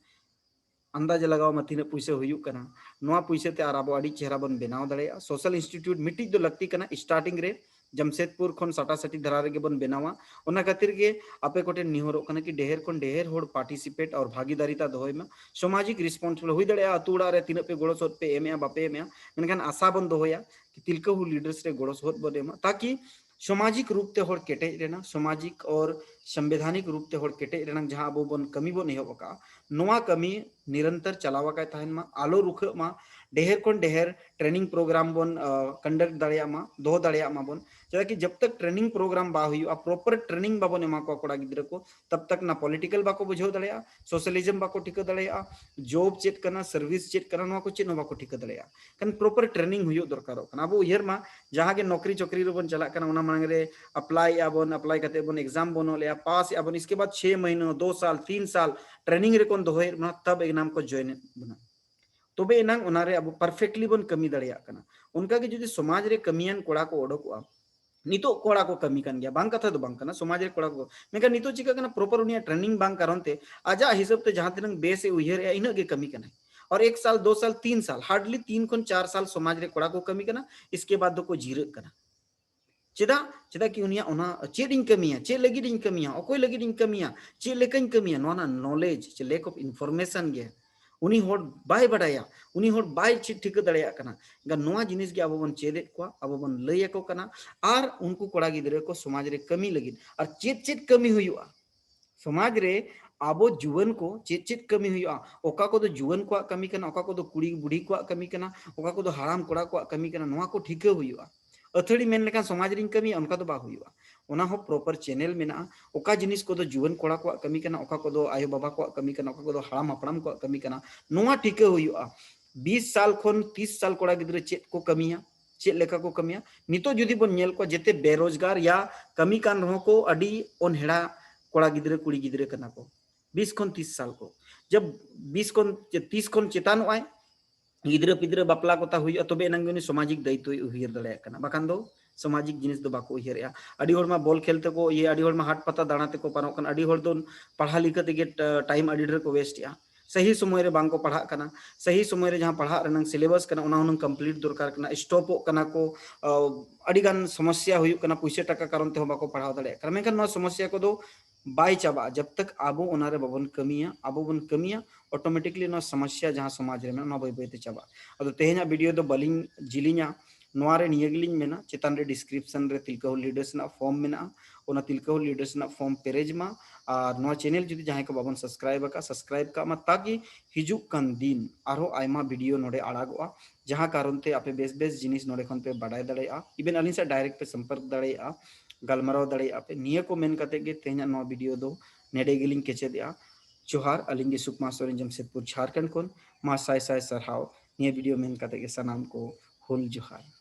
ᱟᱱᱫᱟᱡᱟ ᱞᱟᱜᱟᱣ ᱢᱟ ᱛᱤᱱᱟᱹᱜ ᱯᱩᱭᱥᱟᱹ ᱦᱩᱭᱩᱜ ᱠᱟᱱᱟ᱾ ᱱᱚᱣᱟ ᱯᱩᱭᱥᱟᱹ ᱛᱮ ᱟᱨ ᱟᱵᱚ ᱟᱹᱰᱤ ᱪᱮᱦᱨᱟ ᱵᱚᱱ ᱵᱮᱱᱟᱣ ᱫᱟᱲᱮᱭᱟᱜᱼᱟ᱾ Social institute ᱢᱤᱫᱴᱤᱡ ᱫᱚ ᱞᱟᱹᱠᱛᱤ ᱠᱟᱱᱟ starting ᱨᱮ, ᱡᱟᱢᱥᱮᱫᱽᱯᱩᱨ ᱠᱷᱚᱱ ᱥᱟᱴᱟᱥᱟᱴᱤ ᱫᱷᱟᱨᱟ ᱨᱮᱜᱮ ᱵᱚᱱ ᱵᱮᱱᱟᱣᱟ᱾ ᱚᱱᱟ ᱠᱷᱟᱹᱛᱤᱨ ᱜᱮ ᱟᱯᱮ ᱠᱚᱴᱷᱮᱱ ᱱᱮᱦᱚᱨᱚᱜ ᱠᱟᱱᱟ ᱠᱤ ᱰᱷᱮᱨ ᱠᱷᱚᱱ ᱰᱷᱮᱨ ᱦᱚᱲ ᱯᱟᱨᱴᱤᱥᱤᱯᱮᱴ ᱟᱨ ᱵᱷᱟᱜᱤᱫᱟᱨᱤᱛᱟ ᱫᱚᱦᱚᱭ ᱢᱟ᱾ ᱥᱟᱢᱟᱡᱤᱠ ᱨᱮᱥᱯᱚᱱᱥᱤᱵᱤᱞ ᱦᱩᱭ ᱫᱟᱲᱮᱭᱟᱜᱼᱟ, ᱟᱹᱛᱩ ᱚᱲᱟᱜ ᱨᱮ ᱛᱤᱱᱟᱹᱜ ᱯᱮ ᱜᱚᱲᱚ ᱥᱚᱦᱚᱫ ᱯᱮ ᱮᱢᱮᱜᱼᱟ ᱵᱟᱯᱮ ᱮᱢᱮᱜᱼᱟ, ᱢᱮᱱᱠᱷᱟᱱ ᱟᱥᱟ ᱵᱚᱱ ᱫᱚᱦᱚᱭᱟ ᱠᱤ ᱛᱤᱞᱠᱟᱹ ᱦᱩᱞ ᱞᱤᱰᱟᱨᱥ ᱨᱮ ᱜᱚᱲᱚ ᱥᱚᱦᱚᱫ ᱵᱚᱱ ᱮᱢᱟ, ᱛᱟᱠᱤ ᱥᱟᱢᱟᱡᱤᱠ ᱨᱩᱯ ᱛᱮ ᱦᱚᱲ ᱠᱮᱴᱮᱡ ᱨᱮᱱᱟᱜ, ᱥᱟᱢᱟᱡᱤᱠ ᱟᱨ ᱥᱚᱝᱵᱤᱫᱷᱟᱱᱤᱠ ᱨᱩᱯ ᱛᱮ ᱦᱚᱲ ᱠᱮᱴᱮᱡ ᱨᱮᱱᱟᱜ ᱡᱟᱦᱟᱸ ᱟᱵᱚ ᱵᱚᱱ ᱠᱟᱹᱢᱤ ᱵᱚᱱ ᱮᱦᱚᱵ ᱟᱠᱟᱫᱼᱟ, ᱱᱚᱣᱟ ᱠᱟᱹᱢᱤ ᱱᱤᱨᱚᱱᱛᱚᱨ ᱪᱟᱞᱟᱣ ᱟᱠᱟᱭ ᱛᱟᱦᱮᱱ ᱢᱟ, ᱟᱞᱚ ᱨᱩᱠᱷᱟᱹᱜ ᱢᱟ, ᱰᱷᱮᱨ ᱠᱷᱚᱱ ᱰᱷᱮᱨ ᱴᱨᱮᱱᱤᱝ ᱯᱨᱳᱜᱨᱟᱢ ᱵᱚᱱ ᱠᱚᱱᱰᱟᱠᱴ ᱫᱟᱲᱮᱭᱟᱜ ᱢᱟ, ᱫᱚᱦᱚ ᱫᱟᱲᱮᱭᱟᱜ ᱢᱟᱵᱚᱱ᱾ ᱪᱮᱫᱟᱜ ᱠᱤ ᱡᱟᱵ ᱛᱟᱠ ᱴᱨᱮᱱᱤᱝ ᱯᱨᱳᱜᱨᱟᱢ ᱵᱟ ᱦᱩᱭᱩᱜᱼᱟ, ᱯᱨᱚᱯᱟᱨ ᱴᱨᱮᱱᱤᱝ ᱵᱟᱵᱚᱱ ᱮᱢᱟ ᱠᱚᱣᱟ ᱠᱚᱲᱟ ᱜᱤᱫᱽᱨᱟᱹ ᱠᱚ, ᱛᱟᱵ ᱛᱟᱠ ᱱᱟ ᱯᱚᱞᱤᱴᱤᱠᱟᱞ ᱵᱟᱠᱚ ᱵᱩᱡᱷᱟᱹᱣ ᱫᱟᱲᱮᱭᱟᱜᱼᱟ, ᱥᱳᱥᱟᱞᱤᱡᱚᱢ ᱵᱟᱠᱚ ᱴᱷᱤᱠᱟᱹ ᱫᱟᱲᱮᱭᱟᱜᱼᱟ, ᱡᱚᱵ ᱪᱮᱫ ᱠᱟᱱᱟ, ᱥᱟᱨᱵᱷᱤᱥ ᱪᱮᱫ ᱠᱟᱱᱟ, ᱱᱚᱣᱟ ᱠᱚ ᱪᱮᱫ ᱦᱚᱸ ᱵᱟᱠᱚ ᱴᱷᱤᱠᱟᱹ ᱫᱟᱲᱮᱭᱟᱜᱼᱟ᱾ ᱠᱷᱟᱱ ᱯᱨᱚᱯᱟᱨ ᱴᱨᱮᱱᱤᱝ ᱦᱩᱭᱩᱜ ᱫᱚᱨᱠᱟᱨᱚᱜ ᱠᱟᱱᱟ᱾ ᱟᱵᱚ ᱩᱭᱦᱟᱹᱨ ᱢᱟ, ᱡᱟᱦᱟᱸ ᱜᱮ ᱱᱚᱠᱨᱤ ᱪᱚᱠᱨᱤ ᱨᱮᱵᱚᱱ ᱪᱟᱞᱟᱜ ᱠᱟᱱᱟ, ᱚᱱᱟ ᱢᱟᱲᱟᱝ ᱨᱮ ᱟᱯᱞᱟᱭ ᱮᱫᱼᱟ ᱵᱚᱱ, ᱟᱯᱞᱟᱭ ᱠᱟᱛᱮ ᱵᱚᱱ ᱮᱠᱡᱟᱢ ᱵᱚᱱ ᱚᱞᱮᱜᱼᱟ, ᱯᱟᱥ ᱮᱫᱼᱟ ᱵᱚᱱ, ᱤᱥᱠᱮ ᱵᱟᱫ ᱪᱷᱮ ᱢᱟᱹᱦᱱᱟᱹ, ᱫᱚ ᱥᱟᱞ, ᱛᱤᱱ ᱥᱟᱞ ᱴᱨᱮᱱᱤᱝ ᱨᱮᱠᱚ ᱫᱚᱦᱚᱭᱮᱫ ᱵᱚᱱᱟ, ᱛᱟᱵ ᱮᱠᱡᱟᱢ ᱠᱚ ᱡᱚᱭᱮᱱ ᱮᱫ ᱵᱚᱱᱟ᱾ ᱛᱚᱵᱮ ᱮᱱᱟᱝ ᱚᱱᱟᱨᱮ ᱟᱵᱚ ᱯᱟᱨᱯᱷᱮᱠᱴᱞᱤ ᱵᱚᱱ ᱠᱟᱹᱢᱤ ᱫᱟᱲᱮᱭᱟᱜ ᱠᱟᱱᱟ᱾ ᱚᱱᱠᱟᱜᱮ ᱡᱩᱫᱤ ᱥᱚᱢᱟᱡᱽ ᱨᱮ ᱠᱟᱹᱢᱤᱭᱟᱱ ᱠᱚᱲᱟ ᱠᱚ ᱚᱰᱚᱠᱚᱜᱼᱟ, ᱱᱤᱛᱚᱜ ᱠᱚᱲᱟ ᱠᱚ ᱠᱟᱹᱢᱤ ᱠᱟᱱ ᱜᱮᱭᱟ, ᱵᱟᱝ ᱠᱟᱛᱷᱟ ᱫᱚ ᱵᱟᱝ ᱠᱟᱱᱟ, ᱥᱚᱢᱟᱡᱽ ᱨᱮ ᱠᱚᱲᱟ ᱠᱚ, ᱢᱮᱱᱠᱷᱟᱱ ᱱᱤᱛᱚᱜ ᱪᱤᱠᱟᱹᱜ ᱠᱟᱱᱟ, ᱯᱨᱚᱯᱟᱨ ᱩᱱᱤᱭᱟᱜ ᱴᱨᱮᱱᱤᱝ ᱵᱟᱝ ᱠᱟᱨᱚᱱ ᱛᱮ ᱟᱡᱟᱜ ᱦᱤᱥᱟᱹᱵ ᱛᱮ ᱡᱟᱦᱟᱸ ᱛᱤᱱᱟᱹᱜ ᱵᱮᱥ ᱮ ᱩᱭᱦᱟᱹᱨᱮᱜᱼᱟ, ᱤᱱᱟᱹᱜ ᱜᱮ ᱠᱟᱹᱢᱤ ᱠᱟᱱᱟᱭ᱾ ᱟᱨ ᱮᱠ ᱥᱟᱞ, ᱫᱚ ᱥᱟᱞ, ᱛᱤᱱ ᱥᱟᱞ, ᱦᱟᱨᱰᱞᱤ ᱛᱤᱱ ᱠᱷᱚᱱ ᱪᱟᱨ ᱥᱟᱞ ᱥᱚᱢᱟᱡᱽ ᱨᱮ ᱠᱚᱲᱟ ᱠᱚ ᱠᱟᱹᱢᱤ ᱠᱟᱱᱟ, ᱤᱥᱠᱮ ᱵᱟᱫ ᱫᱚᱠᱚ ᱡᱤᱨᱟᱹᱜ ᱠᱟᱱᱟ᱾ ᱪᱮᱫᱟᱜ? ᱪᱮᱫᱟᱜ ᱠᱤ ᱩᱱᱤᱭᱟᱜ ᱚᱱᱟ ᱪᱮᱫ ᱤᱧ ᱠᱟᱹᱢᱤᱭᱟ, ᱪᱮᱫ ᱞᱟᱹᱜᱤᱫ ᱤᱧ ᱠᱟᱹᱢᱤᱭᱟ, ᱚᱠᱚᱭ ᱞᱟᱹᱜᱤᱫ ᱤᱧ ᱠᱟᱹᱢᱤᱭᱟ, ᱪᱮᱫ ᱞᱮᱠᱟᱧ ᱠᱟᱹᱢᱤᱭᱟ, ᱱᱚᱣᱟ ᱨᱮᱱᱟᱜ ᱱᱚᱞᱮᱡᱽ ᱥᱮ ᱞᱮᱠ ᱚᱯᱷ ᱤᱱᱯᱷᱚᱨᱢᱮᱥᱚᱱ ᱜᱮ ᱩᱱᱤ ᱦᱚᱲ ᱵᱟᱭ ᱵᱟᱰᱟᱭᱟ, ᱩᱱᱤ ᱦᱚᱲ ᱵᱟᱭ ᱪᱮᱫ ᱴᱷᱤᱠᱟᱹ ᱫᱟᱲᱮᱭᱟᱜ ᱠᱟᱱᱟ᱾ ᱮᱱᱠᱷᱟᱱ ᱱᱚᱣᱟ ᱡᱤᱱᱤᱥ ᱜᱮ ᱟᱵᱚ ᱵᱚᱱ ᱪᱮᱫ ᱮᱫ ᱠᱚᱣᱟ, ᱟᱵᱚ ᱵᱚᱱ ᱞᱟᱹᱭ ᱟᱠᱚ ᱠᱟᱱᱟ, ᱟᱨ ᱩᱱᱠᱩ ᱠᱚᱲᱟ ᱜᱤᱫᱽᱨᱟᱹ ᱠᱚ ᱥᱚᱢᱟᱡᱽ ᱨᱮ ᱠᱟᱹᱢᱤ ᱞᱟᱹᱜᱤᱫ, ᱟᱨ ᱪᱮᱫ ᱪᱮᱫ ᱠᱟᱹᱢᱤ ᱦᱩᱭᱩᱜᱼᱟ ᱥᱚᱢᱟᱡᱽ ᱨᱮ, ᱟᱵᱚ ᱡᱩᱣᱟᱹᱱ ᱠᱚ ᱪᱮᱫ ᱪᱮᱫ ᱠᱟᱹᱢᱤ ᱦᱩᱭᱩᱜᱼᱟ, ᱚᱠᱟ ᱠᱚᱫᱚ ᱡᱩᱣᱟᱹᱱ ᱠᱚᱣᱟᱜ ᱠᱟᱹᱢᱤ ᱠᱟᱱᱟ, ᱚᱠᱟ ᱠᱚᱫᱚ ᱠᱩᱲᱤ ᱵᱩᱰᱷᱤ ᱠᱚᱣᱟᱜ ᱠᱟᱹᱢᱤ ᱠᱟᱱᱟ, ᱚᱠᱟ ᱠᱚᱫᱚ ᱦᱟᱲᱟᱢ ᱠᱚᱲᱟ ᱠᱚᱣᱟᱜ ᱠᱟᱹᱢᱤ ᱠᱟᱱᱟ, ᱱᱚᱣᱟ ᱠᱚ ᱴᱷᱤᱠᱟᱹ ᱦᱩᱭᱩᱜᱼᱟ᱾ ᱟᱹᱛᱷᱟᱹᱲᱤ ᱢᱮᱱ ᱞᱮᱠᱷᱟᱱ ᱥᱚᱢᱟᱡᱽ ᱨᱤᱧ ᱠᱟᱹᱢᱤᱭᱟ, ᱚᱱᱠᱟ ᱫᱚ ᱵᱟᱝ ᱦᱩᱭᱩᱜᱼᱟ᱾ ᱚᱱᱟ ᱦᱚᱸ ᱯᱨᱚᱯᱟᱨ ᱪᱮᱱᱮᱞ ᱢᱮᱱᱟᱜᱼᱟ᱾ ᱚᱠᱟ ᱡᱤᱱᱤᱥ ᱠᱚᱫᱚ ᱡᱩᱣᱟᱹᱱ ᱠᱚᱲᱟ ᱠᱚᱣᱟᱜ ᱠᱟᱹᱢᱤ ᱠᱟᱱᱟ, ᱚᱠᱟ ᱠᱚᱫᱚ ᱟᱭᱳ ᱵᱟᱵᱟ ᱠᱚᱣᱟᱜ ᱠᱟᱹᱢᱤ ᱠᱟᱱᱟ, ᱚᱠᱟ ᱠᱚᱫᱚ ᱦᱟᱲᱟᱢ ᱦᱟᱯᱲᱟᱢ ᱠᱚᱣᱟᱜ ᱠᱟᱹᱢᱤ ᱠᱟᱱᱟ, ᱱᱚᱣᱟ ᱴᱷᱤᱠᱟᱹ ᱦᱩᱭᱩᱜᱼᱟ᱾ ᱵᱤᱥ ᱥᱟᱞ ᱠᱷᱚᱱ ᱛᱤᱥ ᱥᱟᱞ ᱠᱚᱲᱟ ᱜᱤᱫᱽᱨᱟᱹ ᱪᱮᱫ ᱠᱚ ᱠᱟᱹᱢᱤᱭᱟ, ᱪᱮᱫ ᱞᱮᱠᱟ ᱠᱚ ᱠᱟᱹᱢᱤᱭᱟ᱾ ᱱᱤᱛᱚᱜ ᱡᱩᱫᱤ ᱵᱚᱱ ᱧᱮᱞ ᱠᱚᱣᱟ, ᱡᱮᱛᱮ ᱵᱮᱨᱳᱡᱽᱜᱟᱨ ᱭᱟ ᱠᱟᱹᱢᱤ ᱠᱟᱱ ᱨᱮᱦᱚᱸ ᱠᱚ ᱟᱹᱰᱤ ᱚᱱᱦᱮᱲᱟ ᱠᱚᱲᱟ ᱜᱤᱫᱽᱨᱟᱹ ᱠᱩᱲᱤ ᱜᱤᱫᱽᱨᱟᱹ ᱠᱟᱱᱟ ᱠᱚ, ᱵᱤᱥ ᱠᱷᱚᱱ ᱛᱤᱥ ᱥᱟᱞ ᱠᱚ᱾ ᱡᱟᱵ ᱵᱤᱥ ᱠᱷᱚᱱ, ᱛᱤᱥ ᱠᱷᱚᱱ ᱪᱮᱛᱟᱱᱚᱜ ᱟᱭ, ᱜᱤᱫᱽᱨᱟᱹ ᱯᱤᱫᱽᱨᱟᱹ ᱵᱟᱯᱞᱟ ᱠᱚᱛᱟ ᱦᱩᱭᱩᱜᱼᱟ, ᱛᱚᱵᱮ ᱮᱱᱟᱝ ᱜᱮ ᱩᱱᱤ ᱥᱟᱢᱟᱡᱤᱠ ᱫᱟᱭᱤᱛᱛᱚᱭ ᱩᱭᱦᱟᱹᱨ ᱫᱟᱲᱮᱭᱟᱜ ᱠᱟᱱᱟ, ᱵᱟᱠᱷᱟᱱ ᱫᱚ ᱥᱟᱢᱟᱡᱤᱠ ᱡᱤᱱᱤᱥ ᱫᱚ ᱵᱟᱠᱚ ᱩᱭᱦᱟᱹᱨᱮᱜᱼᱟ᱾ ᱟᱹᱰᱤ ᱦᱚᱲ ᱢᱟ ᱵᱚᱞ ᱠᱷᱮᱞ ᱛᱮᱠᱚ ᱤᱭᱟᱹ, ᱟᱹᱰᱤ ᱦᱚᱲ ᱢᱟ ᱦᱟᱴ ᱯᱟᱛᱟ ᱫᱟᱬᱟ ᱛᱮᱠᱚ ᱯᱟᱨᱚᱜ ᱠᱟᱱᱟ, ᱟᱹᱰᱤ ᱦᱚᱲ ᱫᱚ ᱯᱟᱲᱦᱟᱣ ᱞᱤᱠᱷᱟᱹ ᱛᱮᱜᱮ ᱴᱟ-, ᱴᱟᱭᱤᱢ ᱟᱹᱰᱤ ᱰᱷᱮᱨ ᱠᱚ ᱣᱮᱥᱴ ᱮᱜᱼᱟ᱾ ᱥᱟᱹᱦᱤ ᱥᱚᱢᱚᱭ ᱨᱮ ᱵᱟᱝ ᱠᱚ ᱯᱟᱲᱦᱟᱜ ᱠᱟᱱᱟ, ᱥᱟᱹᱦᱤ ᱥᱚᱢᱚᱭ ᱨᱮ ᱡᱟᱦᱟᱸ ᱯᱟᱲᱦᱟᱜ ᱨᱮᱱᱟᱜ syllabus ᱠᱟᱱᱟ ᱚᱱᱟ ᱦᱩᱱᱟᱹᱝ complete ᱫᱚᱨᱠᱟᱨ ᱠᱟᱱᱟ, stopᱚᱜ ᱠᱟᱱᱟ ᱠᱚ, ᱟᱹᱰᱤ ᱜᱟᱱ ᱥᱚᱢᱚᱥᱥᱟ ᱦᱩᱭᱩᱜ ᱠᱟᱱᱟ, ᱯᱩᱭᱥᱟᱹ ᱴᱟᱠᱟ ᱠᱟᱨᱚᱱ ᱛᱮᱦᱚᱸ ᱵᱟᱠᱚ ᱯᱟᱲᱦᱟᱣ ᱫᱟᱲᱮᱭᱟᱜ ᱠᱟᱱᱟ᱾ ᱢᱮᱱᱠᱷᱟᱱ ᱱᱚᱣᱟ ᱥᱚᱢᱚᱥᱥᱟ ᱠᱚᱫᱚ ᱵᱟᱭ ᱪᱟᱵᱟᱜᱼᱟ ᱡᱟᱵ ᱛᱟᱠ ᱟᱵᱚ ᱚᱱᱟᱨᱮ ᱵᱟᱵᱚᱱ ᱠᱟᱹᱢᱤᱭᱟ, ᱟᱵᱚ ᱵᱚᱱ ᱠᱟᱹᱢᱤᱭᱟ, automatically ᱱᱚᱣᱟ ᱥᱚᱢᱚᱥᱥᱟ ᱡᱟᱦᱟᱸ ᱥᱚᱢᱟᱡᱽ ᱨᱮ ᱢᱮᱱᱟᱜᱼᱟ ᱚᱱᱟ ᱵᱟᱹᱭ ᱵᱟᱹᱭᱛᱮ ᱪᱟᱵᱟᱜᱼᱟ᱾ ᱟᱫᱚ ᱛᱮᱦᱮᱧᱟᱜ video ᱫᱚ ᱵᱟᱹᱞᱤᱧ ᱡᱤᱞᱤᱧᱟ, ᱱᱚᱣᱟ ᱨᱮ ᱱᱤᱭᱟᱹ ᱜᱮᱞᱤᱧ ᱢᱮᱱᱟ, ᱪᱮᱛᱟᱱ ᱨᱮ description ᱨᱮ ᱛᱤᱞᱠᱟᱹ ᱦᱩᱞ leaders ᱨᱮᱱᱟᱜ form ᱢᱮᱱᱟᱜᱼᱟ, ᱚᱱᱟ ᱛᱤᱞᱠᱟᱹ ᱦᱩᱞ leaders ᱨᱮᱱᱟᱜ form ᱯᱮᱨᱮᱡ ᱢᱟ᱾ ᱟᱨ ᱱᱚᱣᱟ channel ᱡᱩᱫᱤ ᱡᱟᱦᱟᱸᱭ ᱠᱚ ᱵᱟᱵᱚᱱ subscribe ᱟᱠᱟᱫ, subscribe ᱠᱟᱜ ᱢᱟ, ᱛᱟᱠᱤ ᱦᱤᱡᱩᱜ ᱠᱟᱱ ᱫᱤᱱ ᱟᱨᱦᱚᱸ ᱟᱭᱢᱟ video ᱱᱚᱰᱮ ᱟᱲᱟᱜᱚᱜᱼᱟ, ᱡᱟᱦᱟᱸ ᱠᱟᱨᱚᱱ ᱛᱮ ᱟᱯᱮ ᱵᱮᱥ ᱵᱮᱥ ᱡᱤᱱᱤᱥ ᱱᱚᱰᱮ ᱠᱷᱚᱱ ᱯᱮ ᱵᱟᱰᱟᱭ ᱫᱟᱲᱮᱭᱟᱜᱼᱟ᱾ Even ᱟᱹᱞᱤᱧ ᱥᱟᱶ direct ᱯᱮ ᱥᱚᱢᱯᱚᱨᱠ ᱫᱟᱲᱮᱭᱟᱜᱼᱟ, ᱜᱟᱞᱢᱟᱨᱟᱣ ᱫᱟᱲᱮᱭᱟᱜᱼᱟ ᱯᱮ᱾ ᱱᱤᱭᱟᱹ ᱠᱚ ᱢᱮᱱ ᱠᱟᱛᱮ ᱜᱮ ᱛᱮᱦᱮᱧᱟᱜ ᱱᱚᱣᱟ video ᱫᱚ ᱱᱮᱰᱮ ᱜᱮᱞᱤᱧ ᱠᱮᱪᱮᱫᱮᱜᱼᱟ᱾ ᱡᱚᱦᱟᱨ, ᱟᱹᱞᱤᱧ ᱜᱮ ᱥᱩᱠᱢᱟ ᱥᱚᱨᱮᱱ, ᱡᱟᱢᱥᱮᱫᱽᱯᱩᱨ, ᱡᱷᱟᱲᱠᱷᱚᱸᱰ ᱠᱷᱚᱱ᱾ ᱢᱟ ᱥᱟᱭ ᱥᱟᱭ ᱥᱟᱨᱦᱟᱣ᱾ ᱱᱤᱭᱟᱹ video ᱢᱮᱱ ᱠᱟᱛᱮ ᱜᱮ ᱥᱟᱱᱟᱢ ᱠᱚ ᱦᱩᱞ ᱡᱚᱦᱟᱨ᱾